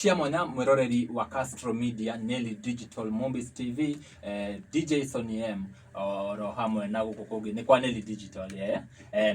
Cia mwanya mwiroreri wa Castro Media, Nelly Digital, Mombis TV, DJ Sony M oro hamwe na guku kungi ni kwa Nelly Digital,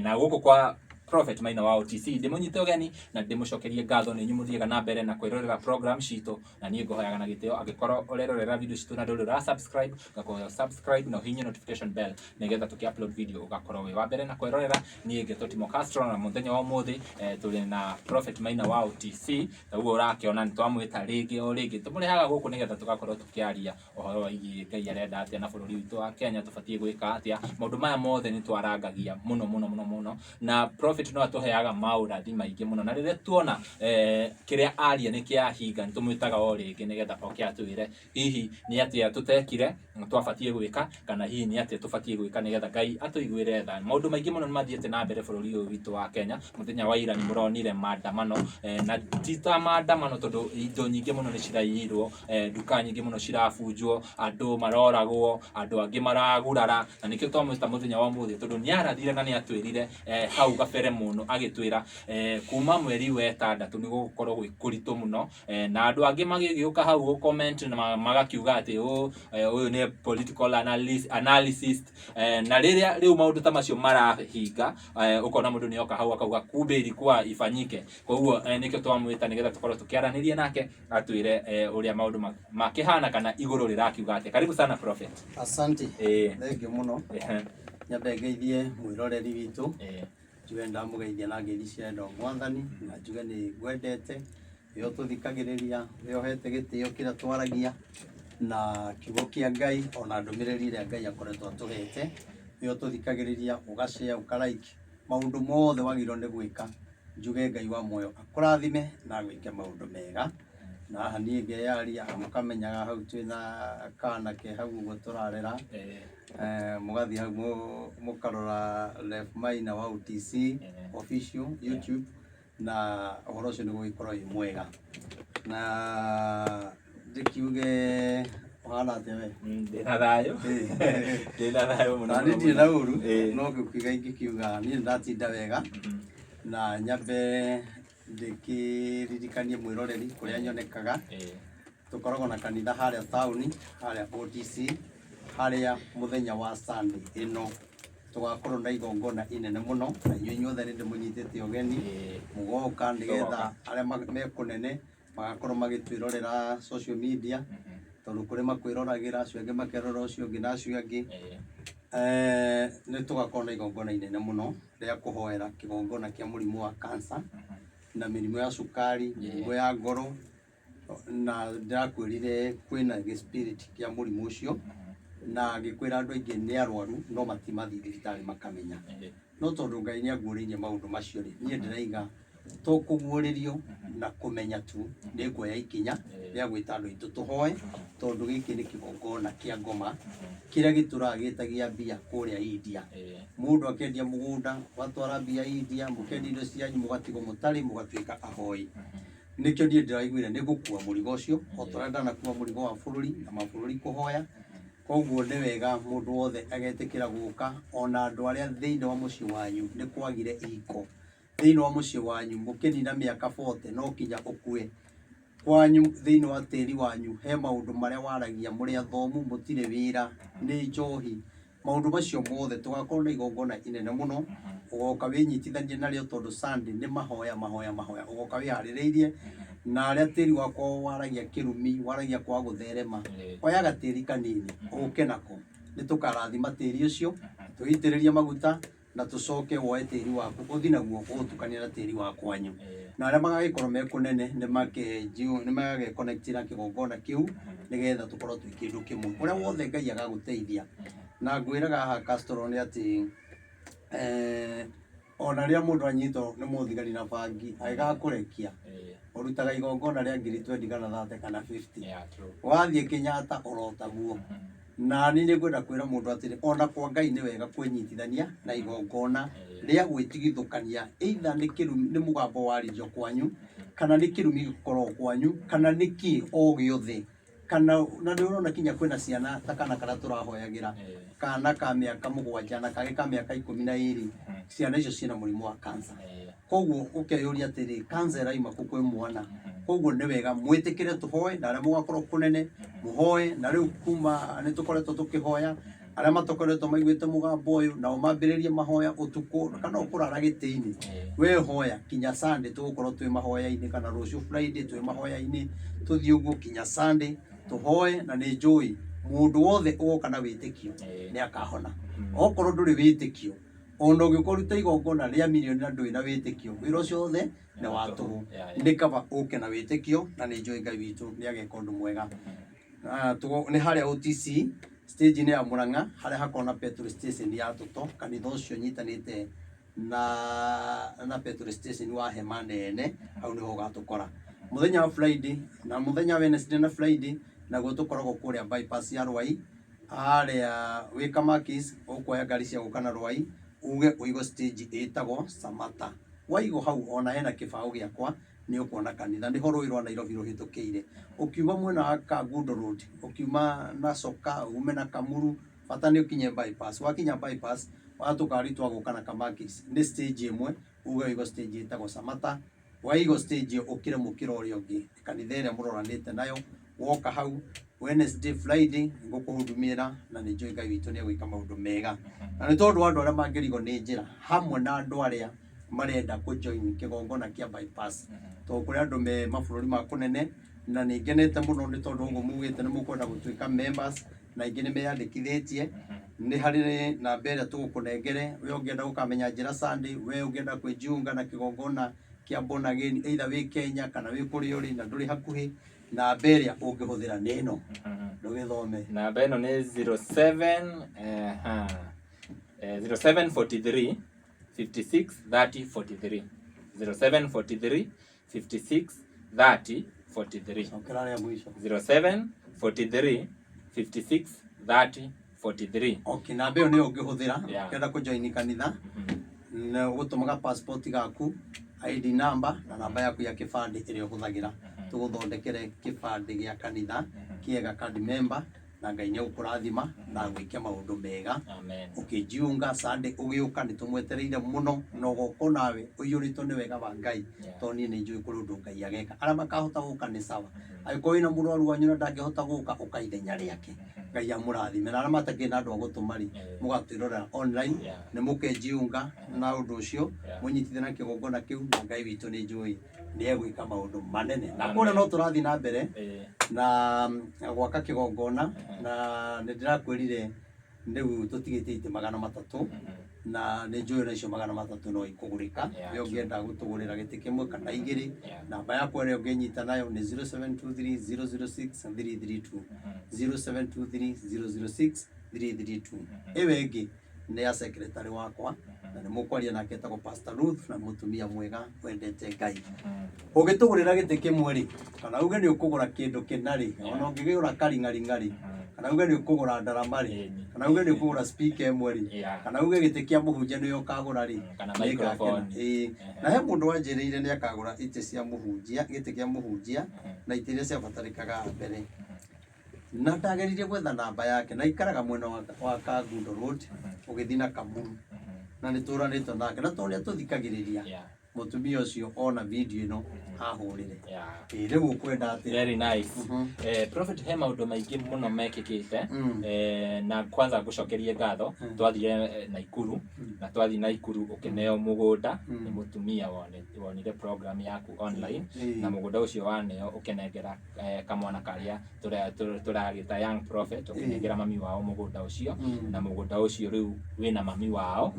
na guku kwa Prophet Maina wa OTC. Ndimunyite ũgeni na ndimucokerie ngatho nĩ inyuĩ mũthiaga na mbere na kwĩrorera program citũ, na niĩ ngũhoyaga na gĩtĩo angĩkorwo ũrerorera video citũ na ndũrĩ ũra subscribe, ngakũhoya subscribe na ũhihinye notification bell nĩgetha tũkĩ upload video ũgakorwo wĩ wa mbere na kwĩrorera. Niĩ ngetwo Timo Castro, na mũthenya wa ũmũthĩ tũrĩ na Prophet Maina wa OTC. Ũguo ũrakĩona nĩ twamwĩta rĩngĩ o rĩngĩ, tũmũrehaga gũkũ nĩgetha tũgakorwo tũkĩaria ũhoro wĩgiĩ Ngai arenda atĩa na bũrũri witũ wa Kenya, tũbatiĩ gwĩka atĩa. Maũndũ maya mothe nĩ twarangagia mũno mũno mũno mũno, na Prophet no atũheaga maũrathi maingĩ mũno, na rĩrĩa tuona kĩrĩa aria nĩ kĩahinga, nĩ tũmwĩtaga o rĩngĩ nĩgetha oke atwĩre hihi nĩ atĩa tũtekire twabatiĩ gwĩka, kana hihi nĩ atĩa tũbatiĩ gwĩka nĩgetha Ngai atũiguĩre tha. Maũndũ maingĩ mũno nĩ mathiĩte na mbere bũrũri ũyũ witũ wa Kenya. Mũthenya wa ira nĩ mũronire maandamano, na ti ta maandamano tondũ indo nyingĩ mũno nĩ ciraiyirwo, nduka nyingĩ mũno cirabunjwo, andũ maroragwo, andũ angĩ maragurara, na nĩkĩo twamwĩta mũthenya wa ũmũthĩ tondũ nĩ arathire na nĩ atwĩrire hau gabere mũno agĩtwĩra kuma mweri wa ĩtandatũ nĩ gũgũkorwo gwĩ kũritũ mũno. Na andũ angĩ magĩgĩũka hau gũ comment na magakiuga atĩ ũyũ nĩ political analyst. Na rĩrĩa rĩu maũndũ ta macio marahinga, ũkona mũndũ nĩ oka hau akauga kumbe ilikuwa ifanyike. Koguo nĩkĩo twamwĩta nĩgetha tũkorwo tũkĩaranĩria nake atwĩre ũrĩa maũndũ makĩhana kana igũrũ rĩrakiuga atĩa. Karibu sana, Prophet. Asante. Thengiũ mũno. Nyambe ngeithie mwĩroreri witũ. Njuge ndamũgeithia na ngeithi cia wendo wa Mwathani, na njuge nĩ ngwendete, we ũtũthikagĩrĩria, we ũhete gĩtĩo kĩrĩa twaragia, na kiugo kĩa Ngai, ona ndũmĩrĩri ĩrĩa Ngai akoretwo atũhete, we ũtũthikagĩrĩria, ũga share, ũka like, maũndũ mothe wagĩrĩirwo nĩ gwĩka, njuge Ngai wa muoyo akũrathime na agwĩke maũndũ mega. Na haha niĩ ngeyaria, mũkamenyaga hau twĩna kana ke hau ũguo tũrarera. Mũgathiĩ hau mũkarora Rev Maina wa OTC official YouTube, na ũhoro ũcio nĩ gũgĩkorwo wĩ mwega. Na ndĩkiuge ũhana atĩa we? Ndĩna thayũ, ndĩna thayũ mũno. Na niĩ ndirĩ na ũru, no ngĩkiuga ingĩkiuga niĩ nĩ ndatinda wega. Na nyambe ndĩkĩririkanie mwĩroreri kũrĩa nyonekaga. Tũkoragwo na kanitha harĩa taũni, harĩa OTC, harĩa mũthenya wa Sunday ĩno tũgakorwo na igongona inene mũno, na inyuĩ inyuothe nĩ ndĩmũnyitĩte ũgeni, mũgoka nĩgetha arĩa me kũnene magakorwo magĩtwĩrorera social media, tondũ kũrĩ makwĩroragĩra, acio angĩ makerorera ũcio ũngĩ na acio angĩ. Nĩ tũgakorwo na igongona inene mũno rĩa kũhoera kĩgongona kĩa mũrimũ wa cancer na mĩrimũ ya cukari, mĩrimũ ya ngoro, na ndĩrakwĩrire kwĩna gĩ spirit kĩa mũrimũ ũcio, na ngĩkwĩra andũ aingĩ nĩ arwaru no matimathiĩ thibitarĩ makamenya. No tondũ Ngai nĩ anguũrĩirie maũndũ macio rĩ, niĩ ndĩraiga to kũguũrĩrio na kũmenya tu, nĩ nguoya ikinya rĩa gwĩta andũ aitũ tũhoe, tondũ gĩkĩ nĩ kĩgongona kĩa ngoma kĩrĩa gĩtũraga gĩtagia mbia kũrĩa India. Mũndũ akendia mũgũnda, ũgatwara mbia India, mũkendia indo cianyu mũgatigwo mũtarĩ, mũgatuĩka ahoi. Nĩkĩo niĩ ndĩraiguire nĩ ngũkua mũrigo ũcio, o ta ũrĩa ndanakua mũrigo wa bũrũri na mabũrũri kũhoya. Koguo nĩ wega mũndũ wothe agetĩkĩra gũka, ona andũ arĩa thĩinĩ wa mũciĩ wanyu nĩ kwagire ihiko. Thĩinĩ wa mũciĩ wanyu mũkĩnina mĩaka 40 no kinya ũkue. Kwanyu thĩinĩ wa tĩri wanyu he maũndũ marĩa waragia mũrĩ athomu mũtirĩ wĩra, nĩ njohi. Maũndũ macio mothe tũgakorwo na igongona inene mũno, ũgoka wĩnyitithanie narĩo tondũ Sunday nĩ mahoya mahoya mahoya, ũgoka wĩharĩrĩirie. Na arĩa tĩri wakwa waragia kĩrumi, waragia kwaga gũtherema, oya gatĩri kanini ũke nako, nĩ tũkarathima tĩri ũcio, tũwĩitĩrĩrie maguta na tũcoke woe tĩri waku ũthiĩ naguo ũũtukanie na tĩri wa kwanyu. Na arĩa magagĩkorwo me kũnene nĩ make connect na kĩgongona kĩu nĩgetha tũkorwo twĩ kĩndũ kĩmwe. Ũrĩa wothe Ngai agagũteithia. Na ngwĩraga haha Castro nĩ atĩ ona rĩrĩa mũndũ anyitwo nĩ mũthigari na bangi agĩgakũrekia, ũrutaga igongona rĩa ngiri 20 kana 30 kana 50. Wathiĩ Kenyatta orotaguo. Na niĩ nĩ ngwenda kwĩra mũndũ atĩrĩ, ona kwa Ngai nĩ wega kwĩnyitithania na igongona rĩa gwĩtigithũkania, either nĩ kĩrumi, nĩ mũgambo waririo kwanyu, kana nĩ kĩrumi gĩkoragwo kwanyu, kana nĩ kĩ o gĩothe, kana na nĩ ũrona kinya kwĩna ciana ta kana karĩa tũrahoyagĩra, kana ka mĩaka 7 na kangĩ ka mĩaka 12, ciana icio ciĩna mũrimũ wa cancer. Koguo ũkeyũria atĩrĩ, cancer ĩraima kũ kwĩ mwana? Koguo nĩ wega mwĩtĩkĩre tũhoe, na arĩa mũgakorwo kũnene mũhoe. Na rĩu kuma nĩ tũkoretwo tũkĩhoya, arĩa matakoretwo maiguĩte mũgambo ũyũ nao mambĩrĩrie mahoya ũtukũ kana ũkũrara gĩtĩ-inĩ, we hoya kinya Sunday tũgũkorwo twĩ mahoya-inĩ, kana rũciũ Friday twĩ mahoya-inĩ, tũthiĩ ũguo kinya Sunday tũhoe. Na nĩ njũĩ mũndũ wothe ũgoka na wĩtĩkio nĩ akahona. Okorwo ndũrĩ wĩtĩkio, ona ũngĩũka ũrute igongona rĩa mirioni na ndũrĩ na wĩtĩkio, wĩra ũcio wothe nĩ wa tũhũ. Nĩ kaba ũke na wĩtĩkio, na nĩ njũĩ Ngai witũ nĩ ageka ũndũ mwega. Nĩ harĩa OTC stage-inĩ ya Murang'a, harĩa hakoragwo na petrol station ya Toto. Kanitha ũcio ũnyitanĩte na petrol station wa hema nene, hau nĩho ũgatũkora mũthenya wa Friday na mũthenya wa Wednesday na Friday. Naguo tũkoragwo kũrĩa bypass ya Rwai, harĩa wĩ Kamakis, ũkuoya ngari cia gũka na Rwai, uge ũigwo stage ĩtagwo Samata. Waigwo hau, ona hena kĩbaũ gĩakwa, nĩ ũkuona kanitha. Nĩho rũĩ rwa Nairobi rũhĩtũkĩire ũkiuma mwena wa Kangundo Road, ũkiuma na Coka, ume na Kamuru, bata nĩ ũkinye bypass. Wakinya bypass, wa tũkari twa gũka na Kamakis, nĩ stage ĩmwe, uge ũigwo stage ĩtagwo Samata. Waigwo stage ĩyo, ũkĩre mũkĩra ũrĩa ũngĩ, kanitha ĩrĩa mũroranĩte nayo. Woka hau Wednesday, Friday, ngũkũhudumĩra, na nĩ njũĩ Ngai witũ nĩ egwĩka maũndũ mega. Na nĩ tondũ wa andũ arĩa mangĩrigwo nĩ njĩra, hamwe na andũ arĩa marenda kũ join kĩgongona kĩa bypass, tondũ kũrĩ andũ me mabũrũri ma kũnene, na nĩ ngenete mũno nĩ tondũ ũguo mugĩte nĩ mũkwenda gũtuĩka members, na aingĩ nĩ meyandĩkithĩtie. Nĩ harĩ namba ĩrĩa tũgũkũnengere, we ũngĩenda gũkamenya njĩra Sunday, we ũngĩenda kwĩjiunga na kĩgongona kĩa born again, either wĩ Kenya kana wĩ kũrĩa ũrĩ na ndũrĩ hakuhĩ, namba ĩrĩa ũngĩhũthĩra nĩ ĩno, ndũgĩthome. Namba ĩno nĩ 07 0743 56 30 43, 0743 56 30 43. Cokera rĩa mũico. 07 43 56 30 43. Okay, namba ĩyo nĩyo ũngĩhũthĩra ũkĩenda kũjoin kanitha. Na ũgũtũmaga passport gaku, ID number na namba yaku ya kĩbandĩ ĩrĩa ũhũthagĩra, tũgũthondekere kĩbandĩ gĩa kanitha kĩega, card member, na Ngai nĩ egũkũrathima na agwĩke maũndũ mega. Amen. Ũkĩjiunga Sunday ũgĩũka, nĩ tũmwetereire mũno, na ũgoka nawe ũiyũrĩtwo nĩ wega wa Ngai, tondũ niĩ nĩ njũĩ kũrĩ ũndũ Ngai ageka. Arĩa makahota gũka nĩ sawa, angĩkorwo wĩna mũrwaru wanyu na ndangĩhota gũka, ũka ithenya rĩake. Ngai amũrathime. Na arĩa matakĩrĩ na andũ a gũtũma rĩ, mũgatwĩrorera online, nĩ mũkejiunga na ũndũ ũcio, mũnyitithanie na kĩgongona kĩu, na Ngai witũ nĩ njũĩ nĩ egwĩka maũndũ manene. Na kũrĩa no tũrathiĩ na mbere na gwaka kĩgongona, na nĩ ndĩrakwĩrire rĩu tũtigĩtie itĩ 300, na nĩ njũĩ na icio 300 no ikũgũrĩka. We ũngĩenda gũtũgũrĩra gĩtĩ kĩmwe kana igĩrĩ, namba yakwa ĩrĩa ũngĩnyita nayo nĩ 0723 006 332, 0723 006 332. Ĩyo ĩngĩ nĩ ya secretary wakwa, na nĩ mũkwaria nake, etagwo Pastor Ruth, na mũtumia mwega wendete Ngai. Ũngĩtũgũrĩra gĩtĩ kĩmwe rĩ, kana uge nĩ ũkũgũra kĩndũ kĩna rĩ, ona ũngĩgũra karing'aring'a rĩ, kana uge nĩ ũkũgũra ndarama rĩ, kana uge nĩ ũkũgũra speaker ĩmwe rĩ, kana uge gĩtĩ kĩa mũhunjia nĩwe ũkagũra rĩ, Kana nĩngakena. microphone. Ĩĩ. Na he mũndũ wanjĩrĩire nĩ akagũra itĩ cia mũhunjia, gĩtĩ kĩa mũhunjia na itĩ iria ciabatarĩkaga mbere, na ndageririe gwetha namba yake, na ikaraga mwena wa Kangundo Road ũgĩthiĩ na Kamuru, na nĩ tũranĩtwo nake, na tondũ nĩ atũthikagĩrĩria, mũtumia ũcio ona video ĩno ahũrĩre. Ĩ rĩu ũkwenda atĩa? Very nice. Prophet, he maũndũ maingĩ mũno mekĩkĩte. Na kwanza ngũcokerie ngatho. Twathire Naikuru, na twathiĩ Naikuru ũkĩneo mũgũnda nĩ mũtumia wonire program yaku online, na mũgũnda ũcio waneo ũkĩnengera kamwana karĩa tũragĩta young prophet, ũkĩnengera mami wao mũgũnda ũcio, na mũgũnda ũcio rĩu wĩna mami wao.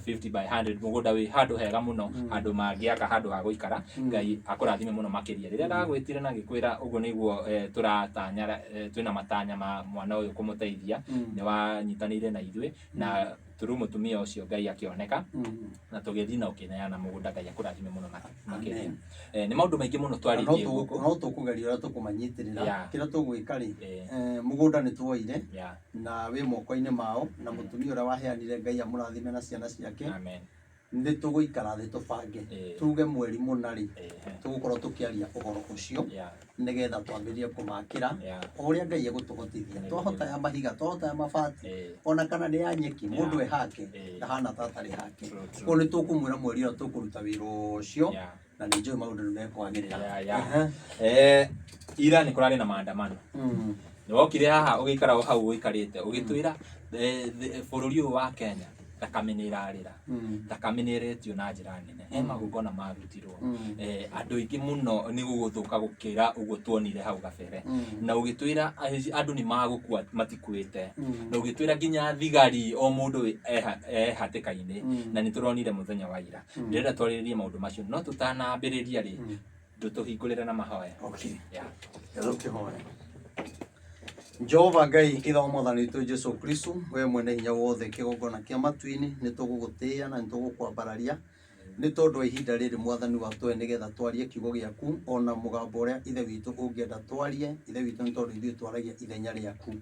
50 by 100, mũgũnda wĩ handũ hega mũno, handũ mangĩaka handũ ha gũikara. Ngai akũrathime mũno makĩria. Rĩrĩa ndagwĩtire na ngĩkwĩra ũguo nĩguo tũratanya, twĩna matanya ma mwana ũyũ kũmũteithia, nĩ wanyitanĩire na ithuĩ, na through mũtumia ũcio Ngai akĩoneka, na tũgĩthiĩ na ũkĩneana mũgũnda. Ngai akũrathime mũno makĩria. Amen. Nĩ maũndũ maingĩ mũno Na no twarĩtie gũkũ. No tũkũgeria ũrĩa tũkũmanyitĩrĩra. Kĩrĩa tũgwĩka rĩ, mũgũnda nĩ tuoire na wĩ moko-inĩ mao, na mũtumia ũrĩa waheanire, Ngai amũrathime na ciana ciake. Amen. Nĩ tũgũikara thĩ tũbange, tuge mweri mũna rĩ, tũgũkorwo tũkĩaria ũhoro ũcio, nĩgetha twambĩrĩrie kũmakĩra o ũrĩa Ngai egũtũhotithia. Twahota ya mahiga, twahota ya mabati, ona kana nĩ ya nyeki, mũndũ e hake ndahana ta atarĩ hake. True, true. Koguo nĩ tũkũmwĩra mweri ũrĩa tũkũruta wĩra ũcio, na nĩ njũĩ maũndũ nĩ mekwagĩrĩra. Ira nĩ kũrarĩ na maandamano. Nĩ wokire haha ũgĩikara o hau ũikarĩte ũgĩtwĩra bũrũri ũyũ wa Kenya thakame nĩ ĩrarĩra, thakame nĩ ĩretio na njĩra nene, he magongona marutirwo, andũ aingĩ mũno nĩ gũgũthũka gũkĩra ũguo tuonire hau gabere, na ũgĩtwĩra andũ nĩ magũkua matikuĩte, na ũgĩtwĩra nginya thigari o mũndũ e hatĩka-inĩ, na nĩ tũronire mũthenya wa ira. Ndĩrenda twarĩrĩrie maũndũ macio, no tũtanambĩrĩria rĩ, ndũtũhingũrĩre na mahoya. Okay. Yeah. Tũkĩhoya. Jehova Ngai ithe wa mwathani witũ Jesu Kristo, we mwene hinya wothe, kĩgongona kĩa matu-inĩ, nĩ tũgũgũtĩĩa na nĩ tũgũkwambararia nĩ tondũ wa ihinda rĩrĩ, mwathani wa tũhe nĩgetha twarie kiugo gĩaku ona mũgambo ũrĩa ithe witũ ũngĩenda twarie, ithe witũ, nĩ tondũ ithuĩ twaragia ithenya rĩaku.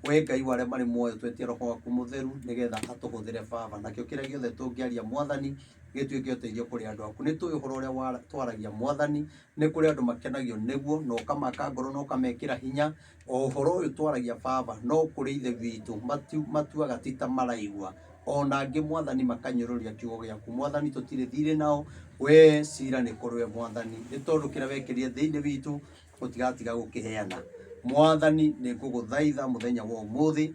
We Ngai wa arĩa marĩ muoyo, twetie roho waku mũtheru nĩgetha atũhũthĩre, Baba, nakĩo kĩrĩa gĩothe tũngĩaria, mwathani, gĩtuĩke ũteithio kũrĩ andũ aku. Nĩ tũĩ ũhoro ũrĩa twaragia, mwathani, nĩ kũrĩ andũ makenagio nĩguo na ũkamaka ngoro na ũkamekĩra hinya o ũhoro ũyũ twaragia, Baba, no kũrĩ ithe witũ matuaga ti ta maraigua, ona angĩ, mwathani, makanyũrũria kiugo gĩaku. Mwathani, tũtirĩ thirĩ nao, we cira nĩ kũrĩ we, mwathani, nĩ tondũ kĩrĩa wekĩrire thĩinĩ witũ ũtigatiga gũkĩheana. Mwathani, nĩ ngũgũthaitha mũthenya wa ũmũthĩ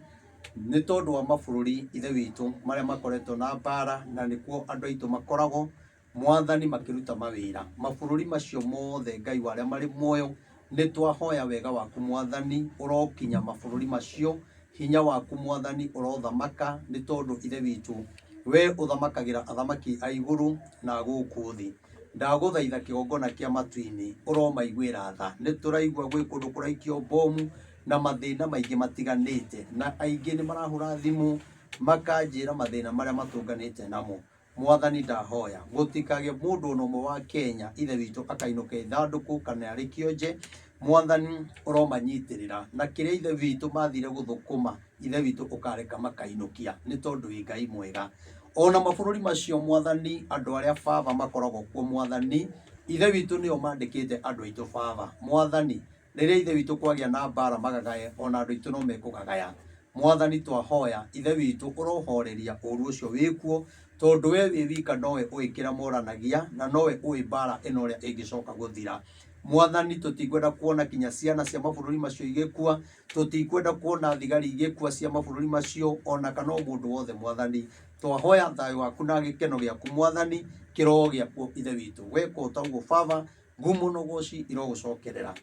nĩ tondũ wa mabũrũri, ithe witũ, marĩa makoretwo na mbara, na nĩkuo andũ aitũ makoragwo, mwathani, makĩruta mawĩra mabũrũri macio mothe. Ngai wa arĩa marĩ muoyo, nĩ twahoya wega waku, mwathani, ũrokinya mabũrũri macio. Hinya waku, mwathani, ũrothamaka, nĩ tondũ ithe witũ we ũthamakagĩra athamaki a igũrũ na gũkũ thĩ. Ndagũthaitha, kĩgongona kĩa matu-inĩ, ũromaiguĩra tha. Nĩ tũraigua gwĩ kũndũ kũraikio bomu na mathĩna maingĩ matiganĩte, na aingĩ nĩ marahũra thimũ makanjĩra mathĩna marĩa matũnganĩte namo. Mwathani, ndahoya gũtikagĩe mũndũ ona ũmwe wa Kenya, ithe witũ, akainũka ithandũkũ kana arĩ kĩonje. Mwathani, ũromanyitĩrĩra na kĩrĩa ithe witũ mathire gũthũkũma, ithe witũ, ũkareka makainũkia, nĩ tondũ wĩ Ngai mwega. Ona mabũrũri macio, mwathani, andũ arĩa, Baba, makoragwo kuo, mwathani, ithe witũ, nĩo mandĩkĩte andũ aitũ, Baba. Mwathani, rĩrĩa ithe witũ kwagĩa na mbara magagaye, ona andũ aitũ no mekũgagaya. Mwathani, twahoya, ithe witũ, ũrohoreria ũru ũcio wĩkuo, tondũ we wĩ wika nowe ũĩ kĩrĩa moranagia na nowe ũĩ mbara ĩno ũrĩa ĩngĩcoka gũthira. Mwathani, tũtikwenda kuona kinya ciana cia mabũrũri macio igĩkua, tũtikwenda kuona thigari igĩkua cia mabũrũri macio, ona kana o mũndũ wothe. Mwathani, twahoya thayũ waku na gĩkeno gĩaku, mwathani, kĩroho gĩakuo, ithe witũ. Weka o ta ũguo, Baba, ngumo na ũgoci irogũcokerera.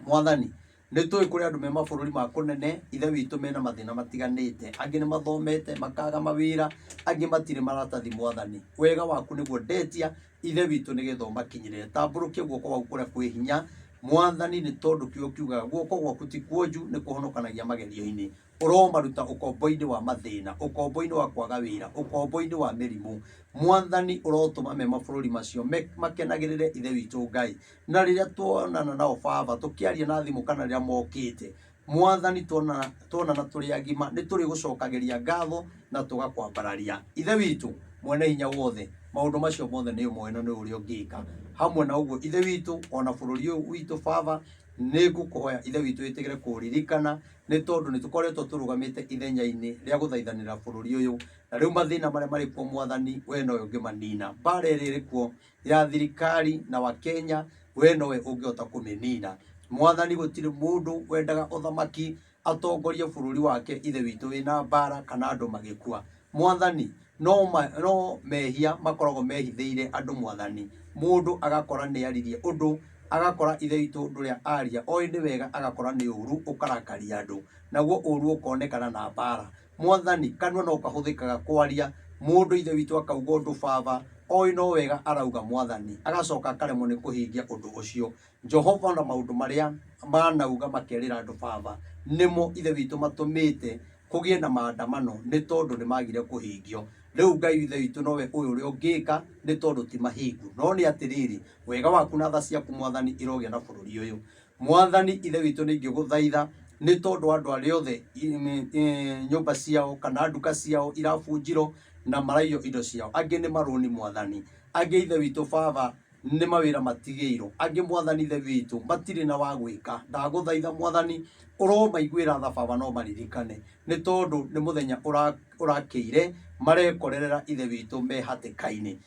Mwathani, nĩ tũĩ kũrĩ andũ me mabũrũri ma kũnene, ithe witũ, mena mathĩna matiganĩte. Angĩ nĩ mathomete makaga mawĩra, angĩ matirĩ maratathi. Mwathani, wega waku nĩguo ndetia, ithe witũ, nĩgetha ũmakinyĩrĩre. Tambũrũkia guoko gwaku kũrĩa kwĩ hinya, mwathani, nĩ tondũ kiugo kiugaga guoko gwaku ti kuonju, nĩ kũhonokanagia magerio-inĩ. Ũromaruta ũkombo-inĩ wa mathĩna, ũkombo-inĩ wa kwaga wĩra, ũkombo-inĩ wa mĩrimũ. Mwathani, ũrotũma me mabũrũri macio makenagĩrĩre ithe witũ Ngai, na rĩrĩa tuonana nao, Baba, tũkĩaria na thimũ kana rĩrĩa mokĩte, mwathani, tuonana tũrĩ agima, nĩ tũrĩgũcokagĩria ngatho na tũgakwambararia, ithe witũ mwene hinya wothe. Maũndũ macio mothe nĩ ũmoĩ na nĩ ũrĩa ũngĩka. Hamwe na ũguo, ithe witũ, ona bũrũri ũyũ witũ, Baba, nĩ ngũkũhoya, ithe witũ, wĩtĩkĩre kũũririkana, nĩ tondũ nĩ tũkoretwo tũrũgamĩte ithenya-inĩ rĩa gũthaithanĩra bũrũri ũyũ, na rĩu mathĩna marĩa marĩ kuo, mwathani, we nowe ũngĩmanina. Mbara ĩrĩa ĩrĩ kuo ya thirikari na wa Kenya, we nowe ũngĩhota kũmĩnina. Mwathani, gũtirĩ mũndũ wendaga ũthamaki atongorie bũrũri wake, ithe witũ, wĩna mbara kana andũ magĩkua. Mwathani, no mehia makoragwo mehithĩire andũ. Mwathani, mũndũ agakora nĩ aririe ũndũ, agakora, ithe witũ, ũndũ ũrĩa aria oĩ nĩ wega, agakora nĩ ũru, ũkarakaria andũ, naguo ũru ũkonekana na mbara. Mwathani, kanua no kahũthĩkaga kwaria. Mũndũ, ithe witũ, akauga ũndũ, Baba, oĩ no wega arauga, mwathani, agacoka akaremwo nĩ kũhingia ũndũ ũcio. Jehova, na maũndũ marĩa manauga makerĩra andũ, Baba, nĩmo, ithe witũ, matũmĩte kũgĩe na maandamano, nĩ tondũ nĩ magire kũhingio. Rĩu Ngai, ithe witũ, nowe ũyũ ũrĩa ũngĩka, nĩ tondũ ti mahingu. No nĩ atĩrĩrĩ, wega waku na tha ciaku, mwathani, irogĩa na bũrũri ũyũ. Mwathani, ithe witũ, nĩ ingĩgũthaitha nĩ tondũ andũ arĩa othe nyũmba ciao kana nduka ciao irabunjirwo. Na maraiywo indo ciao, angĩ nĩ marũni Mwathani, angĩ Ithe witũ Baba nĩ mawĩra matigĩirwo, angĩ Mwathani Ithe witũ matirĩ na wa gwĩka. Ndagũthaitha Mwathani ũromaiguĩra tha Baba, no maririkane nĩ tondũ nĩ mũthenya ũrakĩire marekorerera Ithe witũ me hatĩka-inĩ.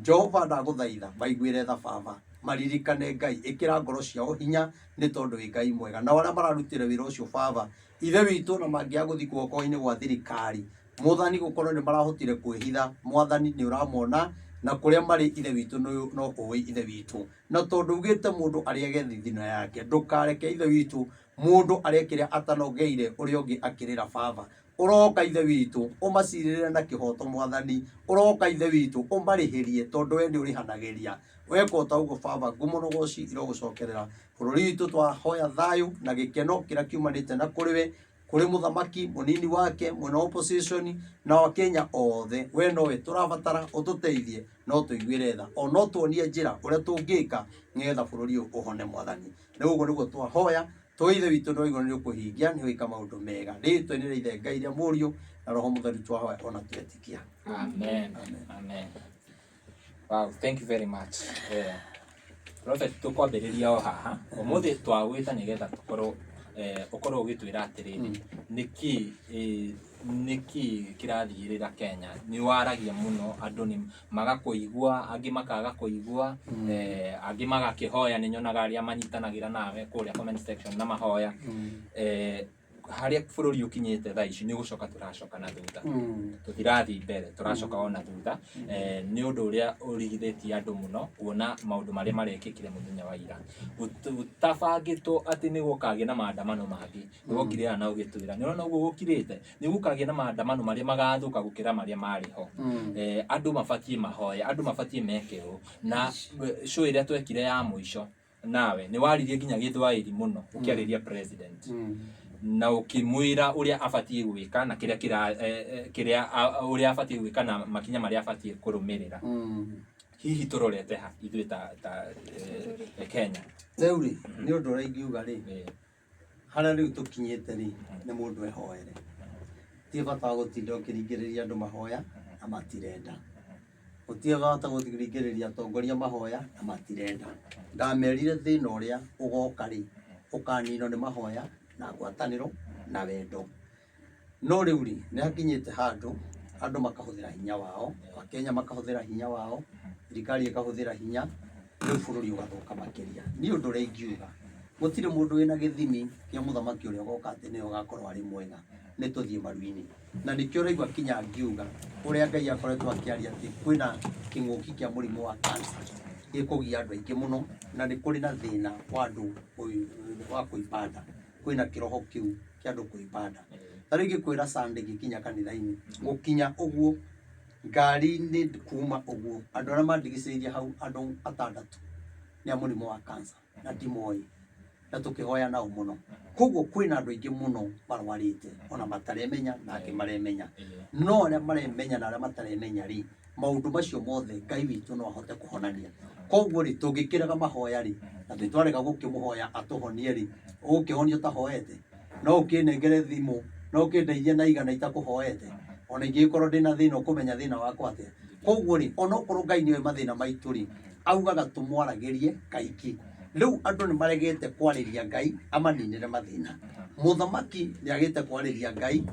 Jehova ndagũthaitha maiguĩre tha Baba, maririkane Ngai, ĩkĩra ngoro ciao hinya nĩ tondũ wĩ Ngai mwega. Nao arĩa mararutĩra wĩra ũcio Baba Ithe witũ, na mangĩaga gũthiĩ guoko-inĩ gwa thirikari Mwathani, gũkorwo nĩ marahotire kwĩhitha Mwathani, nĩ ũramona na kũrĩa marĩ Ithe witũ no ũĩ Ithe witũ. Na tondũ ugĩte mũndũ arĩage thithino yake, ndũkareke Ithe witũ mũndũ arĩe kĩrĩa atanogeire ũrĩa ũngĩ akĩrĩra Baba. Ũroka Ithe witũ ũmacirĩrĩre na kĩhoto Mwathani, ũroka Ithe witũ ũmarĩhĩrie tondũ we nĩ ũrĩhanagĩria. Weka o ta ũguo Baba, ngumo na ũgoci irogũcokerera. Bũrũri witũ twahoya thayũ na gĩkeno kĩrĩa kiumanĩte na kũrĩ we, kũrĩ mũthamaki, mũnini wake, mwena wa opposition na Akenya othe. We nowe tũrabatara ũtũteithie no tũiguĩre tha, o no tuonie njĩra ũrĩa tũngĩka nĩgetha bũrũri ũyũ ũhone Mwathani. Nĩ ũguo nĩguo twahoya, tũĩ Ithe witũ nĩ waigua nĩ ũkũhingia, nĩ ũgwĩka maũndũ mega. Rĩtwa-inĩ rĩa Ithe Ngai rĩa Mũriũ na Roho Mũtheru twahoya ona twetĩkia. Amen. Amen. Wow, thank you very much. Prophet, tũkwambĩrĩria o haha. Ũmũthĩ twagwĩta nĩgetha tũkorwo ũkorwo ũgĩtwĩra atĩrĩrĩ, nĩkĩ nĩkĩ kĩrathiĩrĩra Kenya? Nĩ waragia mũno, andũ nĩ magakũigua, angĩ makaga kũigua, angĩ magakĩhoya, nĩ nyonaga arĩa manyitanagĩra nawe kũrĩa comment section na mahoya. Harĩa bũrũri ũkinyĩte thaa ici nĩ gũcoka tũracoka na thutha, tũtirathiĩ mbere, tũracoka ona thutha. Nĩ ũndũ ũrĩa ũrigithĩtie andũ mũno kuona maũndũ marĩa marekĩkire mũthenya wa ira. Gũtabangĩtwo atĩ nĩ gũkagĩa na maandamano mangĩ, nĩ wokire haha na ũgĩtwĩra nĩ ũrona ũguo gũkirĩte, nĩ gũkagĩa na maandamano marĩa magathũka gũkĩra marĩa marĩ ho. Andũ mabatiĩ mahoye, andũ mabatiĩ meke ũũ. Na show ĩrĩa twekire ya mũico nawe nĩ waririe nginya gĩthwaĩri mũno ũkĩarĩria president na ũkĩmwĩra ũrĩa abatiĩ gwĩka na kĩrĩa kĩra kĩrĩa ũrĩa abatiĩ gwĩka na makinya marĩa abatiĩ kũrũmĩrĩra. Hihi tũrorete ha ithuĩ ta Kenya? Rĩu rĩ, nĩ ũndũ ũrĩa ingiuga rĩ, harĩa rĩu tũkinyĩte rĩ, nĩ mũndũ ehoere. Ti bata wa gũtinda ũkĩringĩrĩria andũ mahoya na matirenda. Gũtirĩ bata gũringĩrĩria atongoria mahoya na matirenda. Ndamerire thĩna ũrĩa ũgoka rĩ, ũkaninwo nĩ mahoya na ngwatanĩro na wendo. No rĩu rĩ, nĩ hakinyĩte handũ andũ makahũthĩra hinya wao, Akenya makahũthĩra hinya wao, thirikari ĩkahũthĩra hinya, rĩu bũrũri ũgathũka makĩria. Niĩ ũndũ ũrĩa ingiuga, gũtirĩ mũndũ wĩna gĩthimi kĩa mũthamaki ũrĩa ũgoka atĩ nĩwe ũgakorwo arĩ mwega. Nĩ tũthiĩ maru-inĩ. Na nĩkĩo ũraigua kinya ngiuga ũrĩa Ngai akoretwo akĩaria atĩ kwĩna kĩng'ũki kĩa mũrimũ wa cancer gĩkũgia andũ aingĩ mũno, na nĩ kũrĩ na thĩna wa andũ wa kũimba nda. Kwĩna kĩroho kĩu kĩa andũ kũimba nda. Ta rĩu ingĩkwĩra Sunday ngĩkinya kanitha-inĩ, gũkinya ũguo ngari-inĩ kuma ũguo, andũ arĩa mandigicĩirie hau andũ atandatũ nĩ a mũrimũ wa cancer na ndimoĩ, na tũkĩhoya nao mũno. Koguo kwĩna andũ aingĩ mũno marwarĩte ona mataremenya na angĩ maremenya. No arĩa maremenya na arĩa mataremenya rĩ, maũndũ macio mothe Ngai witũ no ahote kũhonania. Koguo rĩ, tũngĩkĩrega mahoya rĩ, na twĩ twarega gũkĩmũhoya atũhonie rĩ, ũgũkĩhonio ũtahoete? No ũkĩnengere thimũ, no ũkĩndeithie na igana itakũhoete? Ona ingĩgĩkorwo ndĩna thĩna ũkũmenya thĩna wakwa atĩa? Koguo rĩ, onokorwo Ngai nĩoĩ mathĩna maitũ rĩ, augaga tũmwaragĩrie kaingĩ. Rĩu andũ nĩ maregete kwarĩria Ngai amaninĩre mathĩna. Mũthamaki nĩ agĩte kwarĩria Ngai,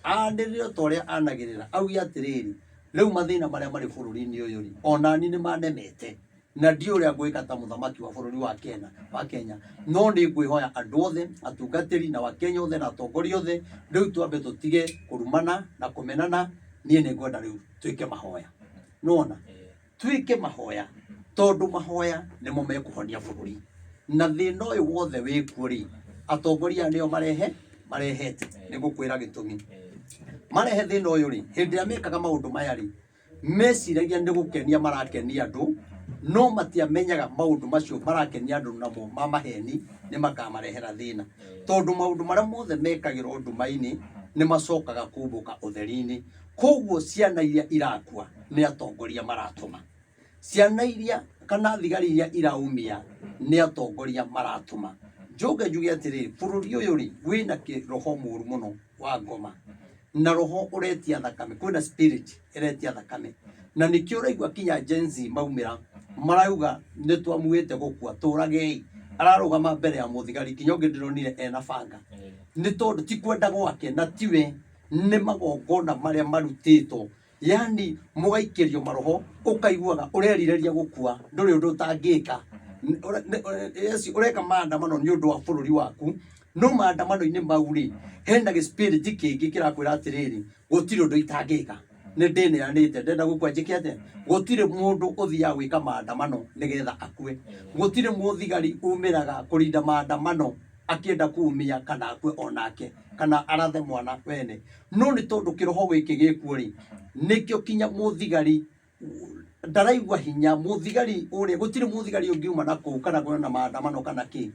anĩrĩre o ta ũrĩa anagĩrĩra, auge atĩrĩrĩ, rĩu mathĩna marĩa marĩ bũrũri-inĩ ũyũ rĩ, onani nĩ manemete na ndiũĩ ũrĩa ngwĩka ta mũthamaki wa bũrũri wa Kenya, wa Kenya. No nĩ ngwĩhoya andũ othe, atungatĩri na Wakenya othe na atongoria othe, rĩu twambe tũtige kũrumana na kũmenana, niĩ nĩ ngwenda rĩu twĩke mahoya. Nĩwona? Twĩke mahoya tondũ mahoya nĩmo mekũhonia bũrũri. Na thĩna ũyũ wothe wĩkuo rĩ, atongoria aya nĩo marehe marehete. Nĩ ngũkwĩra gĩtũmi. Marehe thĩna ũyũ rĩ, hĩndĩ ĩrĩa mekaga maũndũ maya rĩ, meciragia nĩ gũkenia marakenia andũ, no matiamenyaga maũndũ macio marakenia andũ namo ma maheni nĩ makamarehera thĩna. Tondũ maũndũ marĩa mothe mekagĩrwo nduma-inĩ nĩ macokaga kumbũka ũtheri-inĩ. Koguo ciana iria irakua nĩ atongoria maratũma. Ciana iria kana thigari iria iraumia nĩ atongoria maratũma. Njoke njuge atĩrĩrĩ, bũrũri ũyũ rĩ, wĩna kĩroho mũru mũno wa ngoma. Na roho ũretia thakame, kwĩna spirit ĩretia thakame, na nĩkĩo ũraigua kinya Gen Z maumĩra marauga nĩ twamuĩte gũkua, tũragei. Ararũgama mbere ya mũthigari, kinya ũngĩ ndĩronire ena banga, nĩ tondũ ti kwenda gwake na tiwe, nĩ magongona marĩa marutĩtwo, yani mũgaikĩrio maroho, ũkaiguaga ũrerirĩria gũkua, ndũrĩ ũndũ ũtangĩka. Yes, ũreka maandamano nĩ ũndũ wa bũrũri waku, no maandamano-inĩ mau rĩ, hena gĩ spirit kĩngĩ kĩrakwĩra atĩrĩrĩ, gũtirĩ ũndũ itangĩka, nĩ ndĩneanĩte, ndenda gũkua njĩke atĩa? Gũtirĩ mũndũ ũthiaga gwĩka maandamano nĩgetha akue. Gũtirĩ mũthigari umĩraga kũrinda maandamano akĩenda kumia kana akue onake kana arathe mwana wene. No nĩ tondũ kĩroho gĩkĩ gĩkuo rĩ, nĩkĩo kinya mũthigari ndaraigua hinya. Mũthigari ũrĩa, gũtirĩ mũthigari ũngiuma na kũu kana kwĩna maandamano kana kĩ,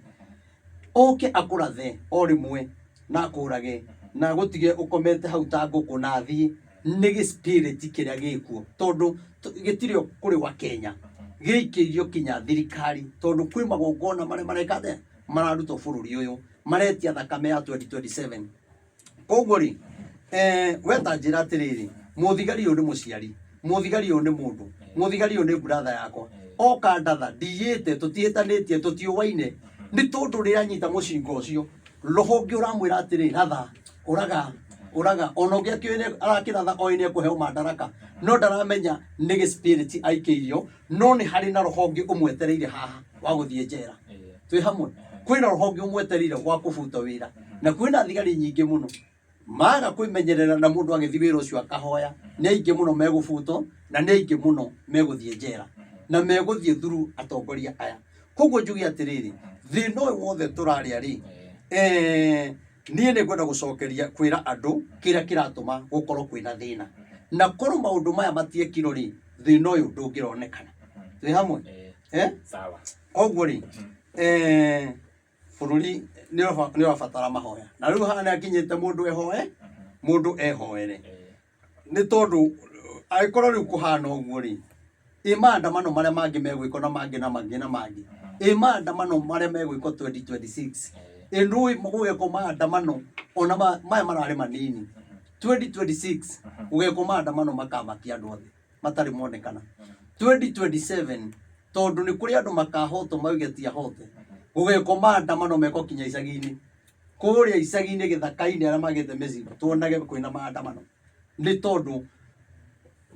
oke akũrathe o rĩmwe na akũrage na agũtige ũkomete hau ta ngũkũ na athiĩ. Nĩ gĩ spirit kĩrĩa gĩkuo, tondũ gĩtirĩ o kũrĩ wa Kenya, gĩikĩirio kinya thirikari, tondũ kwĩ magongona marĩa mareka atĩa, mararutwo bũrũri ũyũ, maretia thakame ya 2027. Koguo rĩ, we ta njĩra atĩrĩrĩ, mũthigari ũyũ nĩ mũciari, mũthigari ũyũ nĩ mũndũ, mũthigari ũyũ nĩ brother yakwa, oka ndatha, ndiyĩte, tũtihĩtanĩtie, tũtiũwaine, nĩ tondũ rĩrĩa anyita mũcinga ũcio, roho ũngĩ ũramwĩra atĩrĩ, ratha, ũraga, ũraga. Ona ũngĩ akĩũĩ arakĩratha, oĩ nĩ ekũheo mandaraka, no ndaramenya nĩ gĩ spirit aikĩirio, no nĩ harĩ na roho ũngĩ ũmwetereire haha wa gũthiĩ njera. Twĩ hamwe? Kwĩna roho ũngĩ ũmwetereire wa kũbutwo wĩra, na kwĩna thigari nyingĩ mũno maga kwĩmenyerera, na mũndũ agĩthiĩ wĩra ũcio akahoya, nĩ aingĩ mũno megũbutwo na nĩ aingĩ mũno megũthiĩ njera na megũthiĩ through atongoria aya. Koguo njuge atĩrĩrĩ, thĩna ũyũ wothe tũrarĩa rĩ, niĩ nĩ ngwenda gũcokeria kwĩra andũ kĩrĩa kĩratũma gũkorwo kwĩna thĩna, na korwo maũndũ maya matiekirwo rĩ, thĩna ũyũ ndũngĩronekana. Twĩ hamwe? Eh? Sawa. Koguo rĩ, bũrũri nĩ ũrabatara mahoya, na rĩu haha nĩ akinyĩte mũndũ ehoe, mũndũ ehoere, nĩ tondũ angĩkorwo rĩu kũhana ũguo rĩ, ĩ maandamano marĩa mangĩ megwĩkwo na mangĩ na mangĩ na mangĩ, ĩ maandamano marĩa megwĩkwo 2026, ĩ ndũĩ gũgekwo maandamano ona maya mararĩ manini, 2026 gũgekwo maandamano makamakia andũ othe matarĩ monekana, 2027 tondũ nĩ kũrĩ andũ makahotwo mauge ti ahote, gũgekwo maandamano mekwo kinya icagi-inĩ, kũrĩa icagi-inĩ gĩthaka-inĩ, arĩa magĩte mĩciĩ, tuonage kwĩna maandamano, nĩ tondũ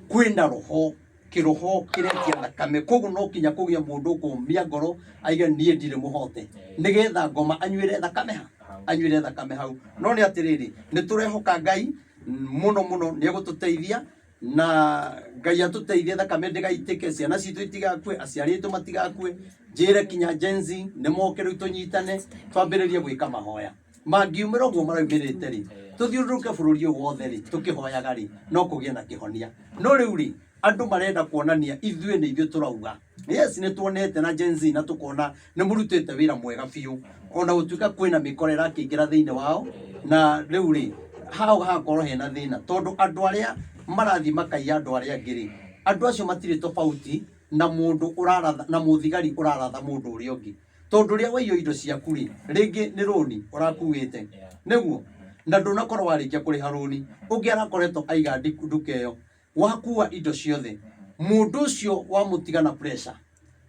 kwĩna roho, kĩroho kĩretia thakame. Koguo no kinya kũgĩe mũndũ ũkũmia ngoro aige niĩ ndirĩ mũhote, nĩgetha ngoma anyuĩre thakame ha anyuĩre thakame hau. No nĩ atĩrĩrĩ, nĩ tũrehoka Ngai mũno mũno nĩ egũtũteithia, na Ngai atũteithie thakame ndĩgaitĩke, ciana citũ itigakue, aciari aitũ matigakue. Njĩre kinya Gen Z nĩ moke rĩu tũnyitane, twambĩrĩrie gwĩka mahoya. Mangiumĩra ũguo maraumĩrĩte rĩ, tũthiũrũrũke bũrũri ũyũ wothe rĩ, tũkĩhoyaga rĩ, no kũgĩe na kĩhonia. No rĩu rĩ, andũ marenda kuonania ithuĩ nĩ ithuĩ tũrauga. Yes, nĩ tuonete na Gen Z na tũkona nĩ mũrutĩte wĩra mwega biũ, ona gũtuĩka kwĩna mĩkora ĩrakĩingĩra thĩinĩ wao, na rĩu rĩ, hau hagakorwo hena thĩna, tondũ andũ arĩa marathiĩ makaiya andũ arĩa angĩ rĩ, andũ acio matirĩ tofauti na mũndũ ũraratha, na mũthigari ũraratha mũndũ ũrĩa ũngĩ, tondũ rĩrĩa waiywo indo ciaku rĩ, rĩngĩ nĩ rũni ũrakuĩte, nĩguo, na ndũnakorwo warĩkia kũrĩha rũni, ũngĩ arakoretwo aiga nduka ĩyo, wakua indo ciothe, mũndũ ũcio wamũtiga na pressure.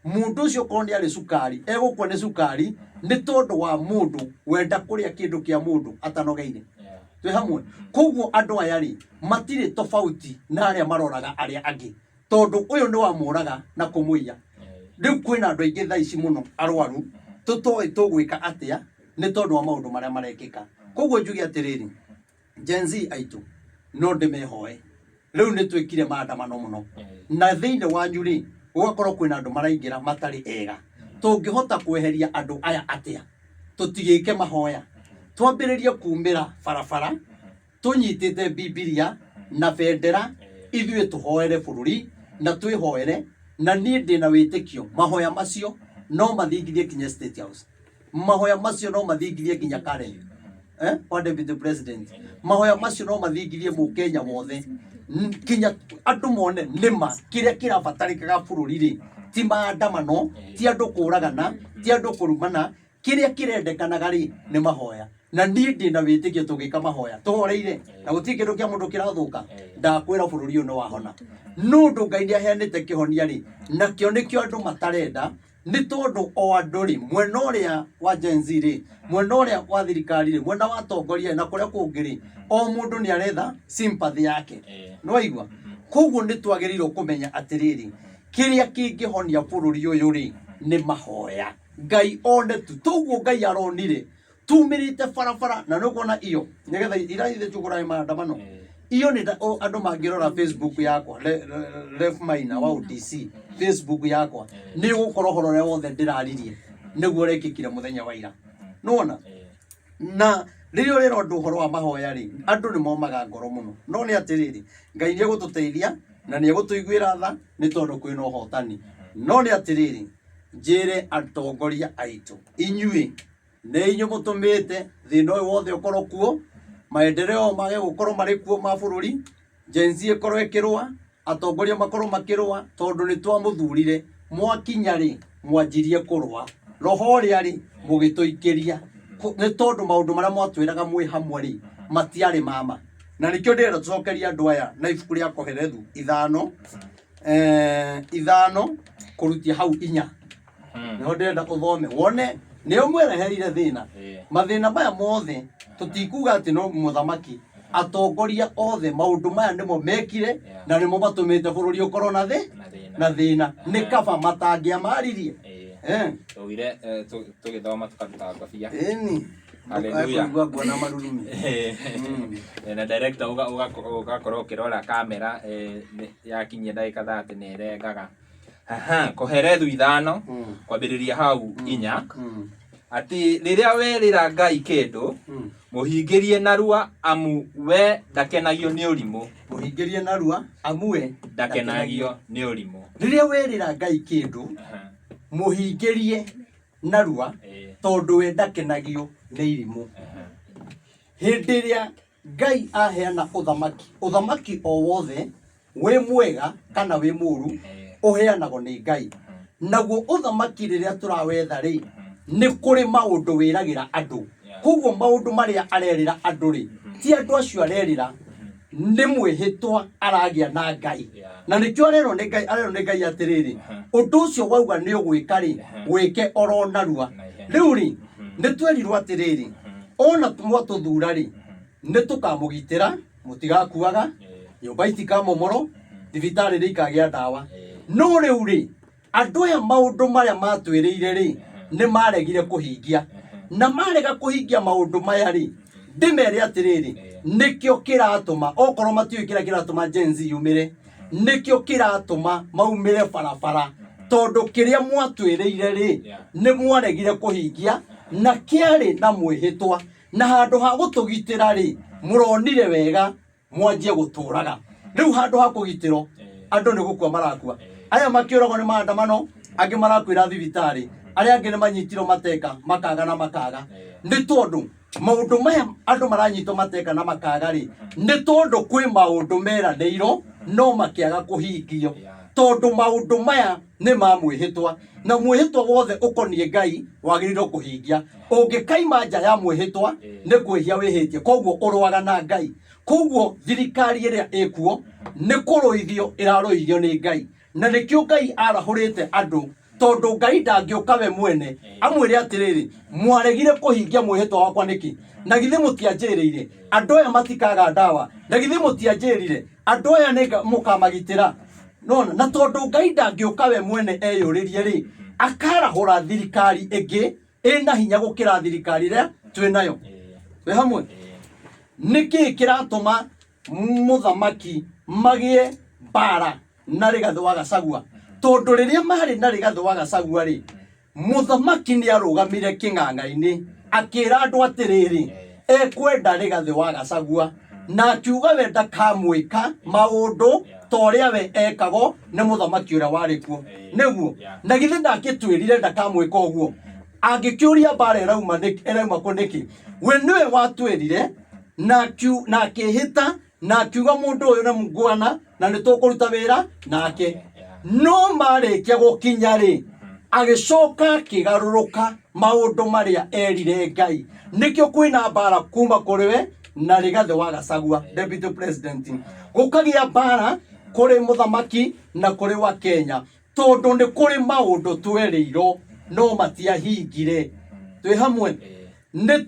Mũndũ ũcio okorwo nĩ arĩ cukari, egũkua nĩ cukari, nĩ tondũ wa mũndũ wenda kũrĩa kĩndũ kĩa mũndũ atanogeire. Twĩ hamwe? Koguo andũ aya rĩ, matirĩ tofauti na arĩa maroraga arĩa angĩ, tondũ ũyũ nĩ wamũraga na kũmũiya. Rĩu kwĩna andũ aingĩ thaa ici mũno arwaru, tũtoĩ tũgwĩka atĩa nĩ tondũ wa maũndũ marĩa marekĩka. Koguo njuge atĩrĩrĩ, Gen Z aitũ no ndĩmehoe, rĩu nĩ twĩkire maandamano mũno, na thĩinĩ wanyu rĩ, gũgakorwo kwĩna andũ maraingĩra matarĩ ega. Tũngĩhota kweheria andũ aya atĩa? Tũtigĩke mahoya, twambĩrĩrie kumĩra barabara tũnyitĩte Bibilia na bendera, ithuĩ tũhoere bũrũri na twĩhoere, na niĩ ndĩna wĩtĩkio mahoya macio no mathingithie kinya State House, mahoya macio no mathingithie nginya Karen, kwa deputy president, mahoya macio no mathingithie mũkenya wothe, kinya andũ mone nĩma kĩrĩa kĩrabatarĩkaga bũrũri rĩ, ti maandamano, ti andũ kũragana, ti andũ kũrumana. Kĩrĩa kĩrendekanaga rĩ, nĩ mahoya. Na niĩ ndĩ na wĩtĩkio tũgĩka mahoya tũhoreire na gũtirĩ kĩndũ kĩa mũndũ kĩrathũka, ndakwĩra bũrũri ũyũ nĩ wahona. No ũndũ Ngai nĩ aheanĩte kĩhonia rĩ, nakĩo nĩkĩo andũ matarenda, nĩ tondũ o andũ rĩ, mwena ũrĩa wa Gen Z rĩ, mwena ũrĩa wa thirikari rĩ, mwena wa atongoria rĩ, na kũrĩa kũngĩ rĩ, o mũndũ nĩ aretha sympathy yake. Nĩ waigua? Koguo nĩ twagĩrĩirwo kũmenya atĩrĩrĩ, kĩrĩa kĩngĩhonia bũrũri ũyũ rĩ, nĩ mahoya. Ngai one tu, toguo Ngai aronire tumĩrĩte barabara na nĩ ũkuona iyo nĩgetha irathire tũgũrae maandamano iyo nĩ andũ mangĩrora Facebook yakwa Ref Maina wa OTC Facebook yakwa nĩ ũgũkora ũhoro ũrĩa wothe ndĩraririe nĩguo ũrekĩkire mũthenya wa ira. Nĩwona? Na rĩrĩa ũrera ũndũ ũhoro wa mahoya rĩ, andũ nĩ momaga ngoro mũno, no nĩ atĩrĩrĩ, Ngai nĩ egũtũteithia na nĩ egũtũiguĩra tha nĩ tondũ kwĩna ũhotani. No nĩ atĩrĩrĩ, njĩre atongoria aitũ, inyuĩ nĩ inyuĩ mũtũmĩte thĩna ũyũ wothe ũkorwo kuo, maendeleo mage gũkorwo marĩ kuo ma bũrũri, Gen Z ĩkorwo ĩkĩrũa, atongoria makorwo makĩrũa, tondũ nĩ twamũthurire. Mwakinya rĩ, mwanjirie kũrũa. Roho ũrĩa rĩ, mũgĩtũikĩria. Nĩ tondũ maũndũ marĩa mwatwĩraga mwĩ hamwe rĩ, matiarĩ ma ma. Na nĩkĩo ndĩrenda tũcokerie andũ aya na ibuku rĩa Kohelethu ithano, ithano kũrutia hau inya. Nĩho ndĩrenda ũthome wone nĩo mwerehereire thĩna. Mathĩna maya mothe tũtikuga atĩ no mũthamaki, atongoria othe maũndũ maya nĩmo mekire na nĩmo matũmĩte bũrũri ũkorwo na thĩ Na na thĩna. thĩna. Nĩ kaba matangĩamaririe. Tũgire tũgĩthoma tũkaruta ngobia. Ĩni. Hallelujah. Kũigua nguona marurumi. Na director ũgakorwo ũkĩrora kamera yakinyia ndagĩka 30 nĩ ĩrengaga. Aha, Koherethu ithano kwambĩrĩria hau inya, atĩ rĩrĩa werĩra Ngai kĩndũ, mũhingĩrie narua, amu we ndakenagio nĩ ũrimũ. Mũhingĩrie narua, amu we ndakenagio nĩ ũrimũ. Rĩrĩa werĩra Ngai kĩndũ, mũhingĩrie narua, tondũ we ndakenagio nĩ irimũ. Hĩndĩ ĩrĩa Ngai aheana ũthamaki, ũthamaki o wothe wĩ mwega kana wĩ mũru ũheanagwo nĩ Ngai. Naguo ũthamaki rĩrĩa tũrawetha rĩ, nĩ kũrĩ maũndũ wĩragĩra andũ. Koguo maũndũ marĩa arerĩra andũ rĩ, ti andũ acio arerĩra, nĩ mwĩhĩtwa aragĩa na Ngai. Na nĩkĩo arerwo nĩ Ngai, arerwo nĩ Ngai atĩrĩrĩ, ũndũ ũcio wauga nĩ ũgwĩka rĩ, wĩke oro narua. Rĩu rĩ, nĩ twerirwo atĩrĩrĩ, ona mwatũthura rĩ, nĩ tũkamũgitĩra, mũtigakuaga, nyũmba itikamomorwo, thibitarĩ nĩ ikagĩa ndawa. No rĩu rĩ, andũ aya maũndũ marĩa matwĩrĩire rĩ, nĩ maregire kũhingia. Na marega kũhingia maũndũ maya rĩ, ndĩmere atĩrĩrĩ, nĩkĩo kĩratũma, okorwo matiũĩ kĩrĩa kĩratũma Gen Z yumĩre, nĩkĩo kĩratũma maumĩre barabara, tondũ kĩrĩa mwatwĩrĩire rĩ, nĩ mwaregire kũhingia, na kĩarĩ na mwĩhĩtwa. Na handũ ha gũtũgitĩra rĩ, mũronire wega mwanjie gũtũraga. Rĩu handũ ha kũgitĩrwo, andũ nĩ gũkua marakua. Aya makĩũragwo nĩ maandamano, angĩ marakuĩra thibitarĩ, arĩa angĩ nĩ manyitirwo mateka, makaga na makaga. Nĩ tondũ maũndũ maya andũ maranyitwo mateka na makaga rĩ, nĩ tondũ kwĩ maũndũ meranĩirwo no makĩaga kũhingio. Tondũ maũndũ maya nĩ ma mwĩhĩtwa, na mwĩhĩtwa wothe ũkoniĩ Ngai wagĩrĩirwo kũhingia. Ũngĩkaima nja ya mwĩhĩtwa nĩ kwĩhia wĩhĩtie, koguo ũrũaga na Ngai. Koguo thirikari ĩrĩa ĩkuo nĩ kũrũithio ĩrarũithio nĩ Ngai, na nĩkĩo Ngai arahũrĩte andũ, tondũ Ngai ndangĩũka we mwene amwĩre atĩrĩrĩ, mwaregire kũhingia mwĩhĩtwa wakwa nĩkĩ? Na githĩ mũtianjĩrĩire andũ aya matikaga ndawa? Na githĩ mũtianjĩrire andũ aya nĩ mũkamagitĩra? Nona, na tondũ Ngai ndangĩũka we mwene eyũrĩrie rĩ, akarahũra thirikari ĩngĩ ĩna hinya gũkĩra thirikari ĩrĩa twĩ nayo. Twĩ hamwe? Nĩkĩ kĩratũma mũthamaki magĩe mbara na Rigathĩ wa Gachagua? Tondũ rĩrĩa marĩ na Rigathĩ wa Gachagua rĩ, mũthamaki nĩ arũgamire kĩng'ang'a-inĩ akĩra andũ atĩrĩrĩ, ekwenda Rigathĩ wa Gachagua, na akiuga we ndakamwĩka maũndũ ta ũrĩa we ekagwo nĩ mũthamaki ũrĩa warĩ kuo. Nĩguo? Na githĩ ndakĩtwĩrire ndakamwĩka ũguo? Angĩkĩũria mbara ĩrauma kũ nĩkĩ? We nĩwe watwĩrire na akĩhĩta na akiuga mũndũ ũyũ nĩ mũngwana na nĩ tũkũruta wĩra nake. No marĩkia gũkinya rĩ, Agĩcoka akĩgarũrũka maũndũ marĩa erire Ngai. Nĩkĩo kwĩna mbara kuma kũrĩ we na Rigathĩ wa Gachagua, deputy president. Gũkagĩa mbara kũrĩ mũthamaki na kũrĩ wa Kenya, tondũ nĩ kũrĩ maũndũ twerĩirwo no matiahingire. Twĩ hamwe? Nĩ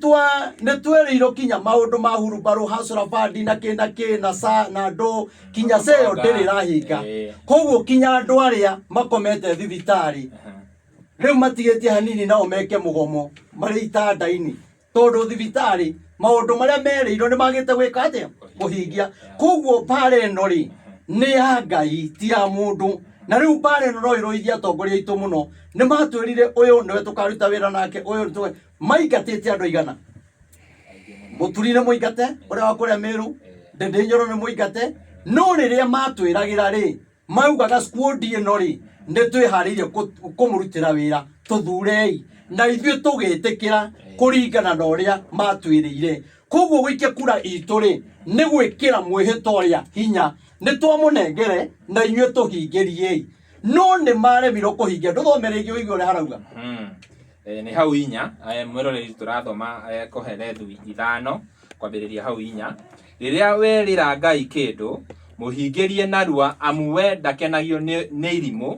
twerĩirwo kinya maũndũ ma hurumbarũ, hustler fund na kĩ na kĩ na sa na ndũ, kinya ceo ndĩrĩ ĩrahinga. Koguo kinya andũ arĩa makomete thibitarĩ rĩu matigĩtie hanini nao meke mũgomo marĩ itanda-inĩ, tondũ thibitarĩ maũndũ marĩa merĩirwo nĩ magĩte gwĩka atĩa? Kũhingia. Koguo mbara ĩno rĩ, nĩ ya Ngai, ti ya mũndũ. Na rĩu mbara ĩno no ĩrũithie atongoria aitũ mũno. Nĩ matwĩrire ũyũ nĩwe tũkaruta wĩra nake, ũyũ nĩwe maingatĩte andũ aigana. Mũturi nĩ mũingate, ũrĩa wa kũrĩa Mĩrũ, Ndĩndĩ Nyoro nĩ mũingate. No rĩrĩa matwĩragĩra rĩ, maugaga squad ĩno rĩ, nĩ twĩharĩirie kũmũrutĩra wĩra, tũthurei. Na ithuĩ tũgĩtĩkĩra kũringana na ũrĩa matwĩrĩire. Koguo gũikia kura itũ rĩ, nĩ gwĩkĩra mwĩhĩtwa ũrĩa hinya. Nĩ twamũnengere na inyuĩ tũhingĩriei. No nĩ maremirwo kũhingia. Ndũthome rĩngĩ ũigue ũrĩa harauga. Nĩ hau 4, mwĩroreri tũrathoma Kohelethu 5 kwambĩrĩria hau 4. Rĩrĩa werĩra Ngai kĩndũ, mũhingĩrie narua, amu we ndakenagio nĩ irimũ,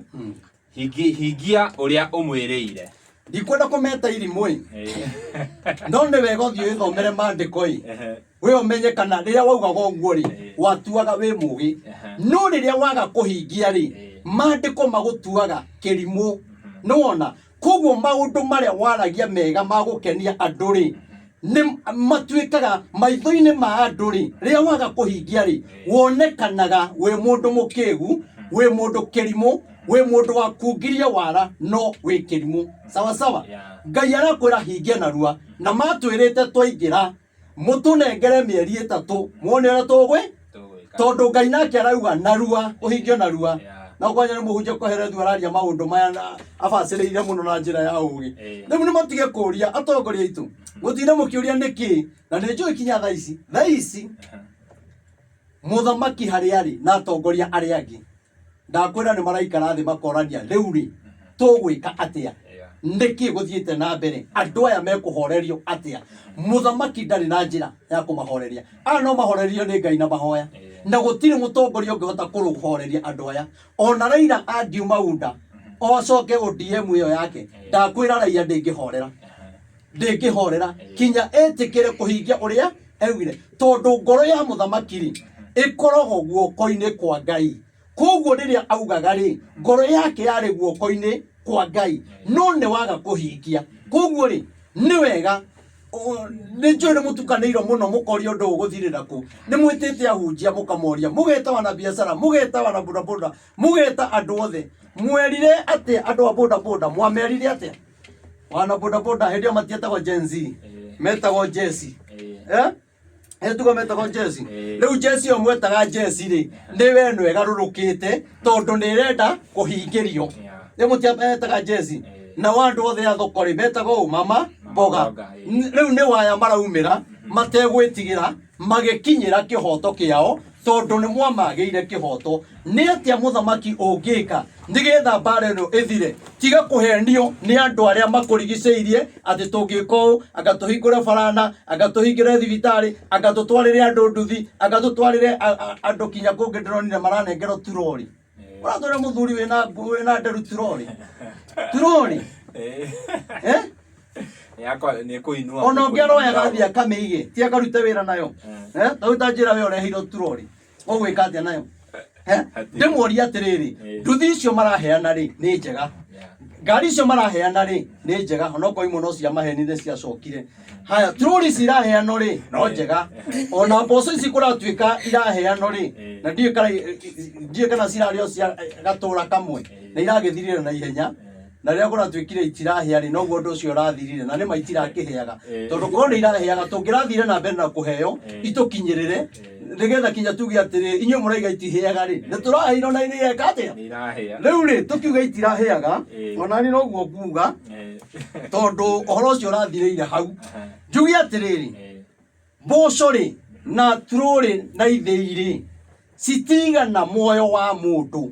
hingia ũrĩa ũmwĩrĩire. Ndikwenda kũmeta irimũ ĩ, no nĩ wega ũthiĩ wĩthomere maandĩko ĩ, we ũmenye kana rĩrĩa waugaga ũguo rĩ, watuaga wĩ mũgĩ. No rĩrĩa waga kũhingia rĩ, maandĩko magũtuaga kĩrimũ. Nĩwona? Koguo maũndũ marĩa waragia mega ma gũkenia andũ rĩ, nĩ matuĩkaga maitho-inĩ ma andũ rĩ, rĩrĩa waga kũhingia rĩ, wonekanaga wĩ mũndũ mũkĩgu, wĩ mũndũ kĩrimũ, wĩ mũndũ wakungirie wara, no wĩ kĩrimũ. Sawa sawa? Ngai arakwĩra hingia narua, na matwĩrĩte twaingĩra mũtũnengere mĩeri 3 muone ũrĩa tũgwĩ, tondũ Ngai nake arauga narua, ũhingio narua. No kwanja nĩ mũhunjia Koherethu araria maũndũ maya na abacĩrĩire mũno na njĩra ya ũgĩ. Rĩu nĩ matige kũria atongoria aitũ, mũtinde mũkĩũria nĩkĩ, na nĩ njũĩ kinya thaa ici, thaa ici mũthamaki harĩa arĩ na atongoria arĩa angĩ, ndakwĩra nĩ maraikara thĩ makorania, rĩu rĩ tũgwĩka atĩa? Nĩkĩ gũthiĩte na mbere? Andũ aya mekũhorerio atĩa? Mũthamaki ndarĩ na njĩra ya kũmahoreria. Aya no mahorerio nĩ Ngai na mahoya, na gũtirĩ mũtongoria ũngĩhota kũhoreria andũ aya. Ona Raila angiuma UNDA ocoke ODM ĩyo yake, ndakwĩra raia ndĩngĩhorera, ndĩngĩhorera kinya ĩtĩkĩre kũhingia ũrĩa augire, tondũ ngoro ya mũthamaki rĩ ĩkoragwo guoko-inĩ kwa Ngai. Koguo rĩrĩa augaga rĩ, ngoro yake yarĩ guoko-inĩ kwa Ngai, no nĩ waga kũhingia. Koguo rĩ, nĩ wega nĩ njũĩ nĩ mũtukanĩirwo mũno, mũkoria ũndũ ũgũthirĩra kũ. Nĩ mwĩtĩte ahunjia mũkamoria, mũgeta wana biacara, mũgeta wana bodaboda, mũgeta andũ othe. Mwerire atĩa andũ a bodaboda? Mwamerire atĩa? Wana bodaboda hĩndĩ ĩyo matietagwo Gen Z, metagwo Jesi. Tuga metagwo Jesi. Rĩu Jesi ĩyo mwetaga Jesi rĩ, nĩ we ĩno ĩgarũrũkĩte tondũ nĩ ĩrenda kũhingĩrio. Rĩu mũtiametaga Jesi. Nao andũ othe a thoko rĩ, metagwo ũ? Mama mboga. Rĩu nĩ waya maraumĩra mategwĩtigĩra, magĩkinyĩra kĩhoto kĩao, tondũ nĩ mwamagĩire kĩhoto. Nĩ atĩa mũthamaki ũngĩka nĩgetha mbara ĩno ĩthire? Tiga kũhenio nĩ andũ arĩa makũrigicĩirie atĩ tũngĩka ũũ, anga tũhingũre barana, anga tũhingĩre thibitarĩ, anga tũtwarĩre andũ nduthi, anga tũtwarĩre andũ kinya kũngĩ ndĩronire maranengerwo turori. Ũratwĩra mũthuri wĩna nderu turori? Turori? Eh? Yakwa nĩ kũinua. Ona ũngĩ aroya gathiĩ akamĩige, ti akarute wĩra nayo. Eh? Ta rĩu ta njĩra we ũreheirwo turori, ũgwĩka atĩa nayo? Eh? Ndĩmũrie atĩrĩrĩ, nduthi icio maraheana rĩ, nĩ njega? Ngari icio maraheana rĩ, nĩ njega? Onokorwo imwe no cia maheni nĩ ciacokire. Haya, turori ici iraheanwo rĩ, no njega? Ona mboco ici kũratuĩka iraheanwo rĩ, na ndiũĩ kana cirarĩ o cia gatũra kamwe, na iragĩthirire na ihenya. Na rĩrĩa kũratuĩkire itirahĩa rĩ, noguo ũndũ ũcio ũrathirire, na nĩma itirakĩhĩaga, tondũ korwo nĩ irahĩaga tũngĩrathire na mbere na kũheo itũkinyĩrĩre, nĩgetha kinya tuge atĩrĩ, inyuĩ mũraiga itihĩaga rĩ, nĩ tũraheirwo na nĩ ireka atĩa? Nĩ irahĩa. Rĩu rĩ, tũkiuga itirahĩaga, ona niĩ noguo nguga, tondũ ũhoro ũcio ũrathirĩire hau. Njuge atĩrĩrĩ, mboco rĩ na turũrĩ na ithĩi rĩ, citigana muoyo wa mũndũ.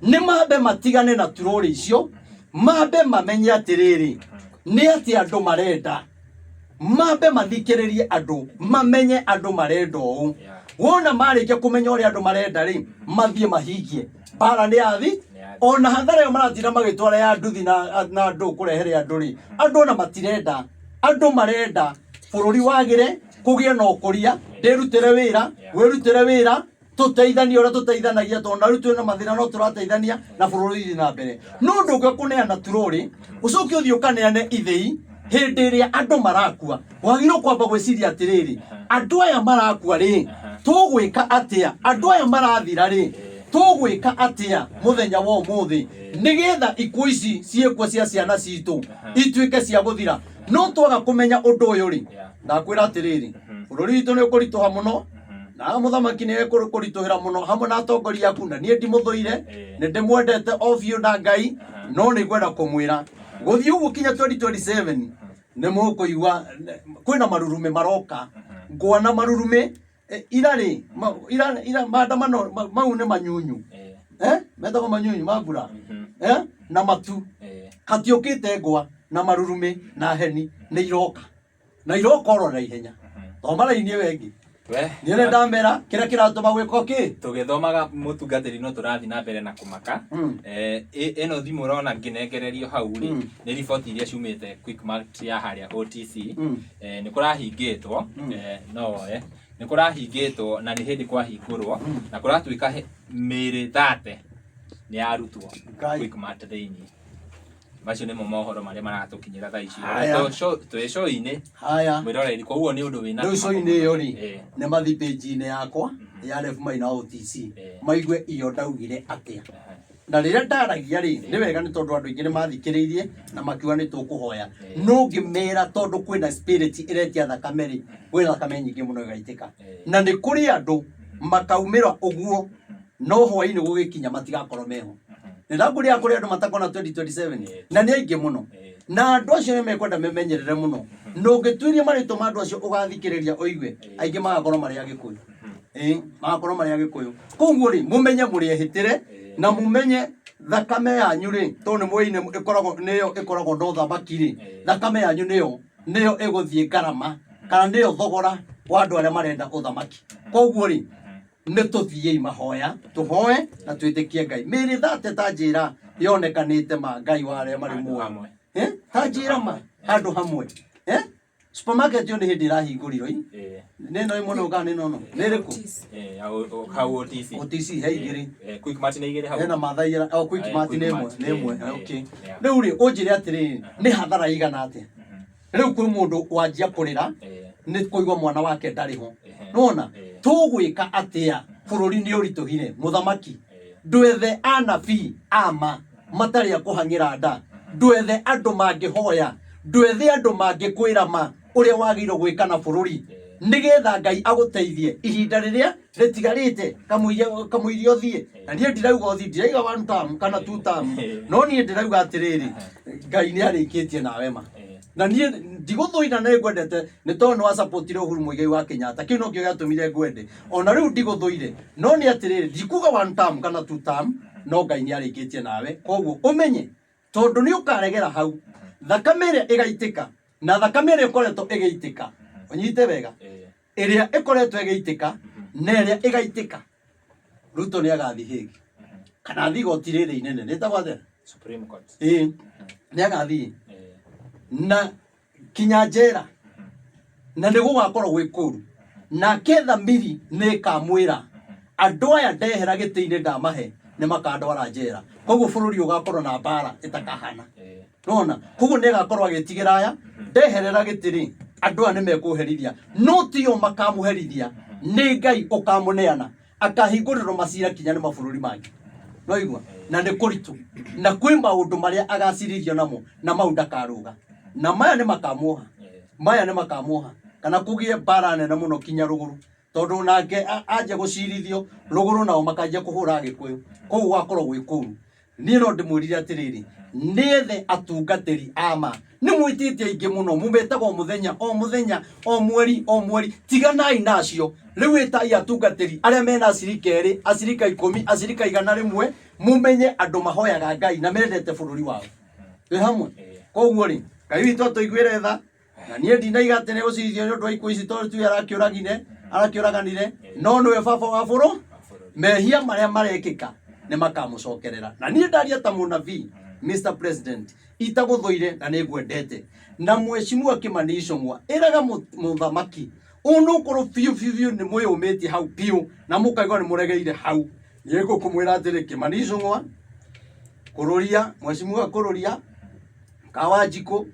Nĩ mambe matigane na turũrĩ icio, Mambe mamenye atĩrĩrĩ, nĩ atĩ andũ marenda, mambe mathikĩrĩrie andũ, mamenye andũ marenda ũũ. Wona marĩkia kũmenya ũrĩa andũ marenda rĩ, mathiĩ mahingie. Mbara nĩ yathi, ona hathara ĩyo maratinda magĩtwara ya nduthi na andũ kũrehere andũ rĩ, andũ ona matirenda. Andũ marenda bũrũri wagĩre, kũgĩe na ũkũria, ndĩrutĩre wĩra, wĩrutĩre wĩra, tũteithanie ũrĩa tũteithanagia, tondũ na rĩu twĩna mathĩna no tũrateithania na bũrũri ũthiĩ na mbere. No ndũngĩũka kũneana turũrĩ, ũcoke ũthiĩ ũkaneane ithĩi hĩndĩ ĩrĩa andũ marakua. Wagĩrĩirwo kwamba gwĩciria atĩrĩrĩ, andũ aya marakua rĩ, tũgwĩka atĩa? Andũ aya marathira rĩ, tũgwĩka atĩa mũthenya wa ũmũthĩ nĩgetha ikuũ ici ciĩkuo cia ciana citũ ituĩke cia gũthira? No twaga kũmenya ũndũ ũyũ rĩ, ndakwĩra atĩrĩrĩ, bũrũri witũ nĩ ũkũritũha mũno, na mũthamaki nĩ ekũritũhĩra mũno hamwe na atongoria aku, na niĩ ndimũthũire, nĩ ndĩmwendete o biũ na Ngai, no nĩ ngwenda kũmwĩra gũthiĩ ũguo kinya 2027 nĩ mũkũigua kwĩna marurumĩ maroka. Ngwa na marurumĩ, ira rĩ, ira maandamano mau nĩ manyunyu, metagwo manyunyu ma mbura, na matu hatiũkĩte ngwa na marurumĩ na heni nĩ iroka, na iroka oro na ihenya. Thoma raini ĩyo ĩngĩ. We, Niĩ nĩ ndamera kĩrĩa kĩratũma gwĩkwo kĩ. Tũgĩthomaga mũtungatĩri no tũrathiĩ na mbere na kũmaka. Ĩno thimũ ũrona ngĩnengererio hau rĩ, nĩ riboti iria ciumĩte Quickmart ya harĩa OTC. Nĩ kũrahingĩtwo, no woe nĩ kũrahingĩtwo na nĩ hĩndĩ kwahingũrwo na kũratuĩka mĩĩrĩ 30 nĩ yarutwo Ngai. Quickmart thĩinĩ. Macio nĩmo mohoro marĩa maratũkinyĩra thaa ici. Haya. Twĩ show-inĩ Haya. mwĩroreri, koguo nĩ ũndũ wĩna Rĩu show-inĩ ĩyo rĩ, nĩ mathi page-inĩ yakwa ya Rev Maina OTC, maigue iyo ndaugire atĩa. Na rĩrĩa ndaragia rĩ, nĩ wega nĩ tondũ andũ aingĩ nĩ mathikĩrĩirie na makiuga nĩ tũkũhoya. No ngĩmera tondũ kwĩna spirit ĩretia thakame rĩ, kwĩna thakame nyingĩ mũno ĩgaitĩka. Na nĩ kũrĩ andũ makaumĩra ũguo, no hwainĩ gũgĩkinya matigakorwo meho. Nĩ ndakwĩrĩra kũrĩ andũ matakona 2027 na nĩ aingĩ mũno. Na andũ acio nĩ mekwenda memenyerere mũno. Na ũngĩtuĩria marĩtwa ma andũ acio ũgathikĩrĩria ũigue, aingĩ magakorwo marĩ Agĩkũyũ. Magakorwo marĩ Agĩkũyũ. Koguo rĩ, mũmenye mũrĩ ehĩtĩre na mũmenye thakame yanyu rĩ, tondũ nĩ mũĩ ĩkoragwo nĩyo ĩkoragwo na ũthamaki rĩ, thakame yanyu nĩyo ĩgũthiĩ ngarama kana nĩyo thogora wa andũ arĩa marenda ũthamaki. Koguo rĩ, nĩ tũthiĩi mahoya, tũhoe na twĩtĩkie Ngai. Mĩĩrĩ 30 ta njĩra yonekanĩte ma Ngai wa arĩa marĩ Handũ muoyo. hamwe. Ta njĩra ma handũ hamwe. Supermarket ĩyo nĩ hĩndĩ ĩrahingũrirwo i? Nĩ ĩno ĩmwe no kana nĩ ĩno no? Nĩ ĩrĩkũ? Hau OTC. OTC he igĩrĩ. Quickmart nĩ igĩrĩ hau. Hena Mathai oh, Quickmart nĩ ĩmwe, Quickmart, nĩ ĩmwe. Okay. Rĩu rĩ, ũnjĩre atĩrĩrĩ, nĩ hathara ĩigana atĩa? Rĩu kwĩ mũndũ wanjia kũrĩra nĩ kũigua mwana wake ndarĩ ho. Nĩwona? Tũgwĩka atĩa? Bũrũri nĩ ũritũhire. Mũthamaki, ndwethe anabii ama matarĩ a kũhang'ĩra nda, ndwethe andũ mangĩhoya, ndwethe andũ mangĩkwĩra ma ũrĩa wagĩrĩirwo gwĩka na bũrũri, nĩgetha Ngai agũteithie ihinda rĩrĩa rĩtigarĩte kamũiria ũthiĩ. Na niĩ ndirauga ũthiĩ, ndirauga one term kana two term, no niĩ ndĩrauga atĩrĩrĩ, Ngai nĩ arĩkĩtie nawe ma. Na niĩ ndigũthũire na nĩngwendete nĩ tondũ nĩ wasapotire Uhuru Muigai wa Kenyatta, kĩu nokĩo gĩatũmire ngwende. Ona rĩu ndigũthũire, no nĩ atĩrĩrĩ, ndikuga one term kana two term, no Ngai nĩ arĩkĩtie nawe. Koguo ũmenye tondũ nĩ ũkaregera hau, thakame ĩrĩa ĩgaitĩka na thakame ĩrĩa ĩkoretwo ĩgĩitĩka, ũnyite wega, ĩrĩa ĩkoretwo ĩgĩitĩka na ĩrĩa ĩgaitĩka, Ruto nĩ agathiĩ Hague kana athiĩ igoti rĩrĩ inene rĩtagwo atĩa? Supreme Court. Ĩĩ, nĩ agathiĩ na kinya njera, na nĩ gũgakorwo gwĩ kũru. Nake thamiri nĩ ĩkamwĩra andũ aya ndehera gĩtĩ-inĩ ndamahe nĩ makandwara njera. Koguo bũrũri ũgakorwo na mbara ĩtakahana. Nona koguo nĩ agakorwo agĩtigĩra aya ndeherera gĩtĩ rĩ, andũ aya nĩ mekũherithia, no tio makamũherithia, nĩ Ngai ũkamũneana, akahingũrĩrwo macira kinya nĩ mabũrũri mangĩ. Noigua na nĩ kũritũ, na kwĩ maũndũ marĩa agacirithio namo, na mau ndakarũga, na maya nĩ makamuoha, maya nĩ makamuoha, kana kũgĩe mbara nene mũno kinya rũgũrũ, tondũ nake anjia gũcirithio rũgũrũ nao makanjia kũhũra Agĩkũyũ, kũu gũgakorwo gwĩ kũru. Niĩ no ndĩmwĩrire atĩrĩrĩ, nĩethe atungatĩri a ma. Nĩ mwĩtĩte aingĩ mũno, mũmetaga o mũthenya o mũthenya, o mweri o mweri. Tiganai nacio. Rĩu ĩtai atungatĩri arĩa mena acirika erĩ, acirika 10, acirika 100, mũmenye andũ mahoyaga Ngai na mendete bũrũri wao. Twĩ hamwe. Koguo rĩ, Ngai witũ atũiguĩre tha, na niĩ ndinaiga atĩ nĩ gũcirithio nĩ ũndũ wa ikuũ ici tondũ tuge arakĩũragire, arakĩũraganire, no nĩwe baba wa bũrũ, mehia marĩa marekĩka nĩ makamũcokerera. Na niĩ ndaria ta mũnabii, Mr. President, itagũthũire na nĩ ngwendete. Na Mheshimiwa Kĩmani Ichung'wa, ĩraga mũthamaki, onokorwo biũ biũ biũ nĩ mwĩyũmĩtie hau biũ na mũkaigua nĩ mũregeire hau, niĩ ngũkũmwĩra atĩrĩ, Kĩmani Ichung'wa, Kũrũria, Mheshimiwa Kũrũria, Kawanjikũ,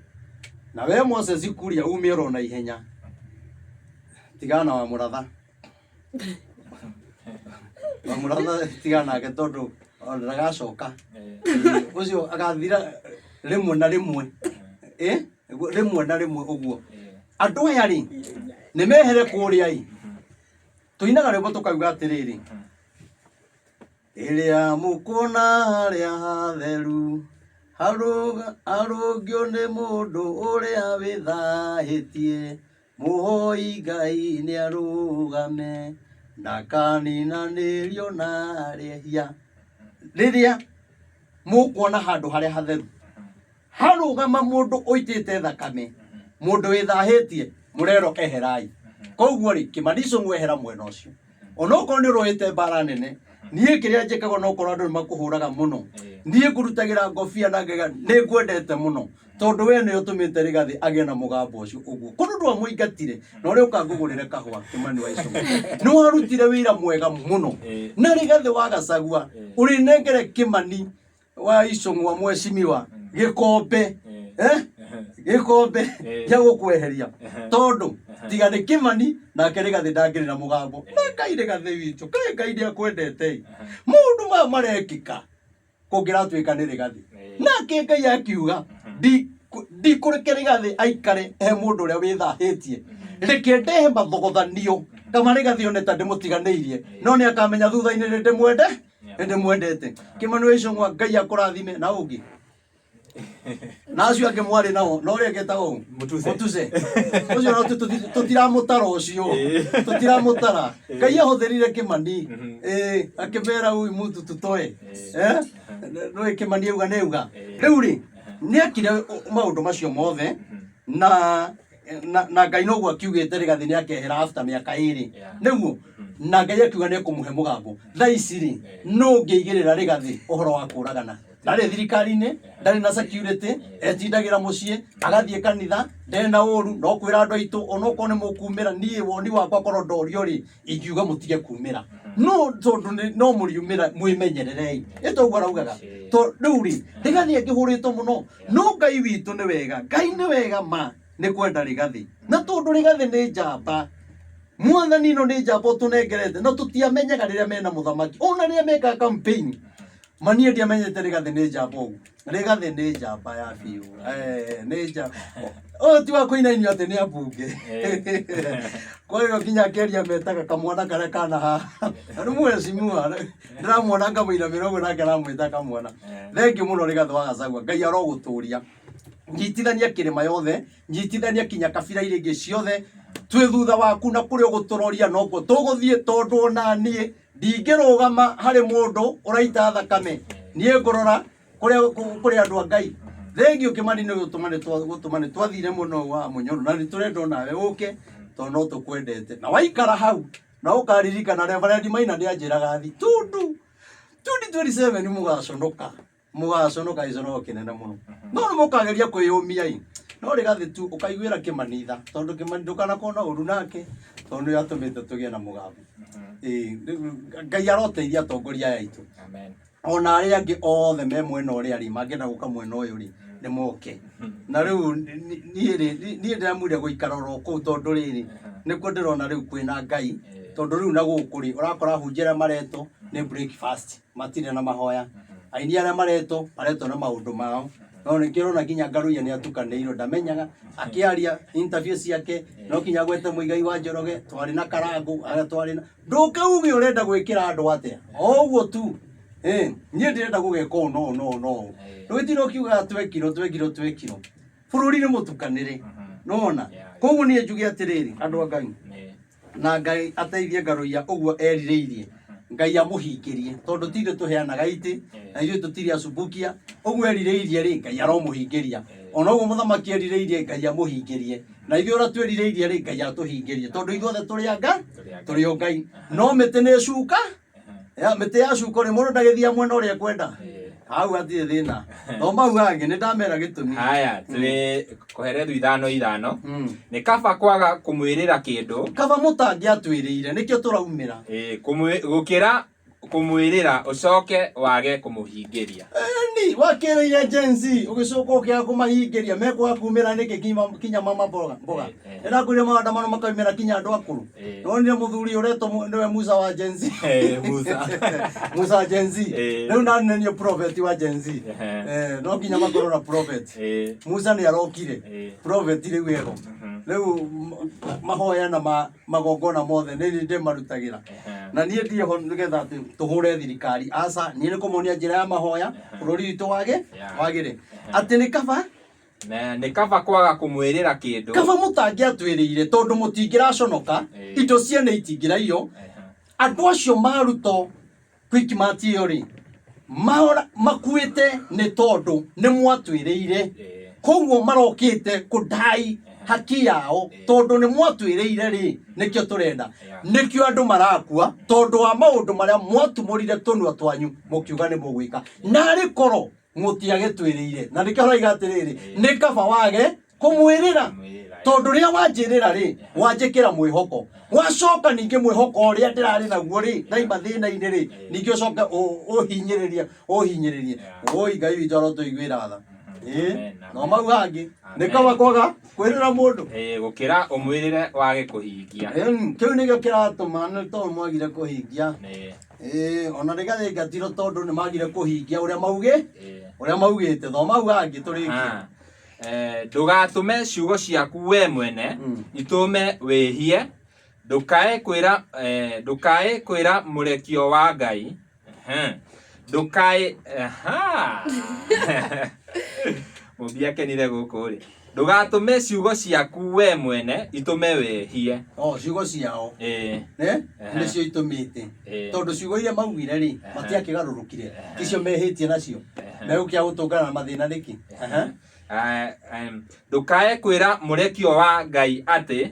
na we Moses Kuria ume oro na ihenya. Tigana na Wamũratha. Wamũratha tigana nake tondũ ona ndagacoka. Ũcio agathira rĩmwe na rĩmwe. Ĩ? Rĩmwe na rĩmwe ũguo. Andũ aya rĩ, nĩ mehere kũrĩa ĩ. Tũinaga rwĩmbo tũkauga atĩrĩrĩ, Ĩrĩa mũkuona harĩa hatheru, harũngio nĩ mũndũ ũrĩa wĩthahĩtie, mũhoi Ngai nĩarũgame, ndakaninanĩrio na arĩa. Rĩrĩa mũkuona handũ harĩa hatheru harũgama mũndũ ũitĩte thakame, mũndũ wĩthahĩtie, mũrerwo eherai. Koguo rĩ, Kĩmani Ichung'wa ehera mwena ũcio. Onokorwo nĩ ũrũĩte mbara nene, niĩ kĩrĩa njĩkaga onokorwo andũ nĩ makũhũraga mũno, niĩ ngũrutagĩra ngobia na ngaiga nĩ ngwendete mũno, tondũ we nĩwe ũtũmĩte Rigathĩ agĩe na mũgambo ũcio ũguo. Korwo ndwamũingatire, na ũrĩa ũka ngũgũrĩre kahũa Kĩmani wa Ichung'wa. Nĩ warutire wĩra mwega mũno. Na Rigathĩ wa Gachagua, ũrĩnengere Kĩmani wa Ichung'wa mwecimiwa gĩkombe, eh? Gĩkombe gĩa gũkweheria, tondũ tiga nĩ Kĩmani nake Rigathĩ ndangĩrĩ na mũgambo. Na Ngai Rigathĩ witũ, kaĩ Ngai nĩ akwendete ĩ. Maũndũ maya marekĩka kũngĩratuĩka nĩ Rigathĩ, nake Ngai akiuga ndikũreke Rigathĩ aikare he mũndũ ũrĩa wĩthahĩtie, reke ndehe mathogothanio kama Rigathĩ one ta ndĩmũtiganĩirie, no nĩ akamenya thutha-inĩ nĩ ndĩmwende, nĩ ndĩmwendete. Kĩmani wa Ichung'wa, Ngai akũrathime. Na ũngĩ na acio angĩ mwarĩ nao na ũrĩa ũngĩ etagwo Mũtuse. Mũtuse ũcio no tũtiramũtara, ũcio tũtiramũtara. Ngai ahũthĩrire Kĩmani, ĩĩ, akĩmera huyu mtu tutoe, eh, nĩ Kĩmani auga nĩ auga. Rĩu rĩ, nĩ ekire maũndũ macio mothe na Ngai noguo akiugĩte Rigathĩ nĩ akehera after mĩaka 2. Nĩguo na Ngai akiuga nĩ ekũmũhe mũgambo. Thaa ici rĩ, nũ ũngĩigĩrĩra Rigathĩ ũhoro wa kũragana? Ndarĩ thirikari-inĩ, ndarĩ na security, etindagĩra mũciĩ, agathiĩ kanitha, ndarĩ na ũru. No kwĩra andũ aitũ, onokorwo nĩ mũkumĩra, niĩ woni wakwa korwo ndorio rĩ, ingiuga mũtige kumĩra, no tondũ no mũriumĩra, mwĩmenyererei. Ĩ toguo araugaga. To rĩu rĩ, Rigathĩ angĩhũrĩtwo mũno, no Ngai witũ nĩ wega. Ngai nĩ wega ma nĩ kwenda Rigathĩ, na tondũ Rigathĩ nĩ njamba, Mwathani ĩno nĩ njamba ũtũnengerete, na tũtiamenyaga rĩrĩa mena mũthamaki, ona rĩrĩa mekaga campaign manie ndiamenyete Rigathĩ nĩ njamba ũguo. Rigathĩ nĩ njamba ya biũ. Nĩ njamba ũyũ ti wa kũinainio atĩ nĩ ambunge. Kwa hiyo nginya keria metaga kamwana karĩa kana haha rĩu mheshimiwa ndĩramuona ngamũinamĩra ũguo, nake aramwĩta kamwana. Thengiũ mũno Rigathĩ wa Gachagua, Ngai arogũtũria. Nyitithania kĩrĩma yothe, nyitithania kinya kabira iria ingĩ ciothe, twĩ thutha waku, na kũrĩa ũgũtũroria nokuo tũgũthiĩ, tondũ ona niĩ ndingĩrũgama harĩ mũndũ ũraita thakame. Niĩ ngũrora kũrĩa kũrĩ andũ a Ngai. Thengiũ Kĩmani nĩ gũtũma nĩ twathire mũno wa Mũnyoro, na nĩ tũrenda onawe ũke tondũ no tũkwendete, na waikara hau na ũkaririkana Reverend Maina nĩ anjĩraga thi tundu 2027 mũgaconoka, mũgaconoka gĩconoko kĩnene mũno, no nĩ mũkageria kwĩyũmia ĩ. No Rigathĩ tu ũkaiguĩra Kĩmani tha, tondũ Kĩmani ndũkanakorwo na ũru nake, tondũ nĩwe atũmĩte tũgĩe na mũgambo. Ĩĩ, rĩu Ngai aroteithia atongoria aya aitũ. Amen. Ona arĩa angĩ othe me mwena ũrĩa rĩ, mangĩenda gũka mwena ũyũ rĩ, nĩ moke. Na rĩu niĩ rĩ, niĩ ndĩramwire gũikara oro kũu, tondũ rĩrĩ nĩkuo ndĩrona rĩu kwĩna Ngai, tondũ rĩu na gũkũ rĩ, ũrakora ahunjia arĩa maretwo nĩ breakfast, matirĩ na mahoya, aini arĩa maretwo maretwo na maũndũ mao. No nĩkĩo ũrona nginya Ngaruiya nĩ atukanĩirwo, ndamenyaga akĩaria interview ciake no kinya agwete Mũigai wa Njoroge, twarĩ na Karangũ arĩa twarĩ na ndũke uge ũrenda gwĩkĩra andũ atĩa o ũguo tu. Niĩ ndĩrenda gũgeka ũũ no ũũ no ũũ no ũũ. Ndũgĩtinde ũkiugaga twekirwo, twekirwo, twekirwo. Bũrũri nĩ mũtukanĩre, nĩwona? Koguo niĩ njuge atĩrĩrĩ, andũ a Ngai, na Ngai ateithie Ngaruiya ũguo erirĩirie. Ngai amũhingĩrie tondũ ti ithuĩ tũheanaga itĩ na ithuĩ tũtirĩ acumbukia. Ũguo erirĩirie rĩ, Ngai aromũhingĩria. Ona ũguo mũthamaki erirĩirie, Ngai amũhingĩrie. Na ithuĩ ũrĩa twĩrirĩirie rĩ, Ngai atũhingĩrie tondũ ithuothe tũrĩ a Ngai, tũrĩ o Ngai. No mĩtĩ nĩ ĩcuka, ya mĩtĩ ya cuka rĩ, mũndũ ndagĩthiaga mwena ũrĩa ekwenda. Hau hatirĩ thĩna. No mau angĩ nĩ ndamera gĩtũmi. Haya, twĩ kũherethu ithano ithano. Nĩ kaba kwaga kũmwĩrĩra kĩndũ. Kaba mũtangĩatwĩrĩire nĩkĩo tũraumĩra. Ĩĩ, gũkĩra kũmwĩrĩra ũcoke wage kũmũhingĩria. Ĩni, wakĩrĩire Gen Z ũgĩcoka ũkĩaga kũmahingĩria mekwaga kumĩra nĩkĩ kinya mama mboga mboga. Eh, eh. Nĩndakwĩrire maandamano makaumĩra kinya andũ akũrũ. Nĩwonire mũthuri ũretwo nĩwe Musa wa Gen Z. Musa. Musa wa Gen Z. Rĩu nani nĩ niĩ prophet wa Gen Z. No nginya makorwo na prophet. Musa nĩ arokire. Prophet rĩu eho. Rĩu mahoya na magongona mothe nĩ niĩ ndĩmarutagĩra. Na niĩ ndirĩ ho nĩgetha atĩ tũhũre thirikari. Aca, niĩ nĩ kũmonia njĩra ya mahoya bũrũri witũ wage wagĩre. Atĩ nĩ kaba Na nĩ kaba kwaga kũmwĩrĩra kĩndũ. Kaba mũtangĩatwĩrĩire tondũ mũtingĩraconoka, indo ciene itingĩraiywo. Andũ acio maruto Quickmart ĩyo rĩ, mahora makuĩte nĩ tondũ nĩ mwatwĩrĩire. Koguo marokĩte kũdai haki yao tondũ nĩ mwatwĩrĩire rĩ, nĩkĩo tũrenda. Nĩkĩo andũ marakua tondũ wa maũndũ marĩa mwatumũrire tũnua twanyu mũkiuga nĩ mũgwĩka. Narĩ korwo mũtiagĩtwĩrĩire. Na nĩkĩo haraiga atĩrĩrĩ, nĩ kaba wage kũmwĩrĩra tondũ rĩrĩa wanjĩrĩra rĩ, wanjĩkĩra mwĩhoko. Wacoka ningĩ mwĩhoko ũrĩa ndĩrarĩ naguo rĩ, ndaima thĩna-inĩ rĩ, ningĩ ũcoke ũhinyĩrĩrie, ũhinyĩrĩrie. Woi Ngai witũ arotũiguĩra tha. Ĩĩ, no mau hangĩ nĩ kaba kwaga kwĩrĩra mũndũ. Ĩĩ, gũkĩra ũmwĩrĩre wage kũhingia. Kĩu nĩkĩo kĩratũma nĩ tondũ mwagire kũhingia. Ĩĩ, ona rĩgathĩ ingatirwo tondũ nĩ magire kũhingia ũrĩa maugĩ ũrĩa maugĩte. Thoma hau hangĩ tũrĩkie. Aha. Ndũgatũme ciugo ciaku we mwene itũme wĩhie, ndũkae kwĩra ndũkae kwĩra mũrekio wa Ngai. Ndũkae aha. Mũmbi akenire gũkũ rĩ. Ndũgatũme ciugo ciaku we mwene itũme wĩhie. O ciugo ciao. Ne? Nĩcio itũmĩte. Tondũ ciugo iria maugire rĩ, matiakĩgarũrũkire. Icio mehĩtie nacio. Megũkĩaga gũtũngana na mathĩna nĩkĩ? Ndũkae kwĩra mũrekio wa Ngai atĩ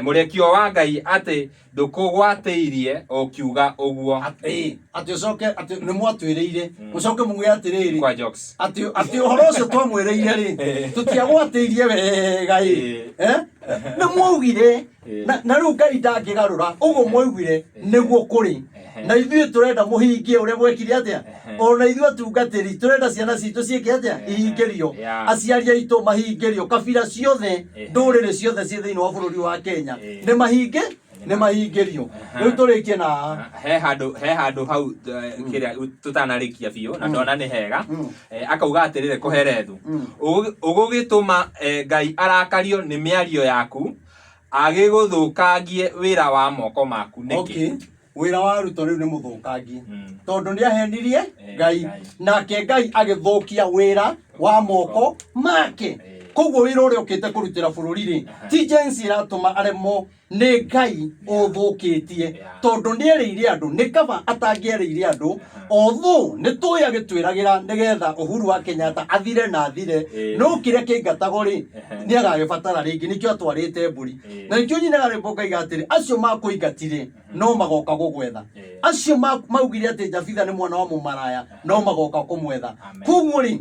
mũrekio wa Ngai atĩ ndũkũgwatĩirie ũkiuga ũguo. Atĩ atĩ ũcoke atĩ nĩ mwatwĩrĩire mũcoke muge atĩrĩrĩ Kwa jokes. Atĩ atĩ ũhoro ũcio twamwĩrĩire rĩ, tũtiagwatĩirie wega ĩ. Nĩ mwaugire na rĩu Ngai ndangĩgarũra ũguo mwaugire nĩguo kũrĩ, na ithuĩ tũrenda mũhingie ũrĩa mwekire atĩa. Ona ithuĩ atungatĩri tũrenda ciana citũ ciĩke atĩa, ihingĩrio, aciari aitũ mahingĩrio, kabira ciothe, ndũrĩrĩ ciothe ciĩ thĩinĩ wa bũrũri wa Kenya nĩ mahinge nĩ mahingĩrio. Rĩu tũrĩkie na He handũ hau kĩrĩa tũtanarĩkia biũ na ndona nĩ hega. Akauga atĩrĩrĩ kũherethu ũgũgĩtũma Ngai arakario nĩ mĩario yaku agĩgũthũkangie wĩra wa moko maku nĩkĩ? Okay. Wĩra wa Ruto rĩu nĩ mũthũkangie tondũ nĩ ahenirie Ngai. Ngai. Nake Ngai agĩthũkia wĩra wa moko make. Koguo wĩra ũrĩa ũkĩte kũrutĩra bũrũri rĩ, ti Gen Z ĩratũma aremwo, nĩ Ngai ũthũkĩtie tondũ nĩ erĩire andũ. Nĩ kaba atangĩerĩire andũ, although nĩ tũĩ agĩtwĩragĩra nĩgetha Uhuru wa Kenyatta athire na athire, no kĩrĩa kĩingatagwo rĩ, nĩ agagĩbatara rĩngĩ, nĩkĩo atwarĩte mbũri. Na nĩkĩo nyinaga rwĩmbo ngaiga atĩrĩ, acio makũingatire no magoka gũgwetha, acio maugire atĩ Jabitha nĩ mwana wa mũmaraya no magoka kũmwetha. Amen. Koguo rĩ,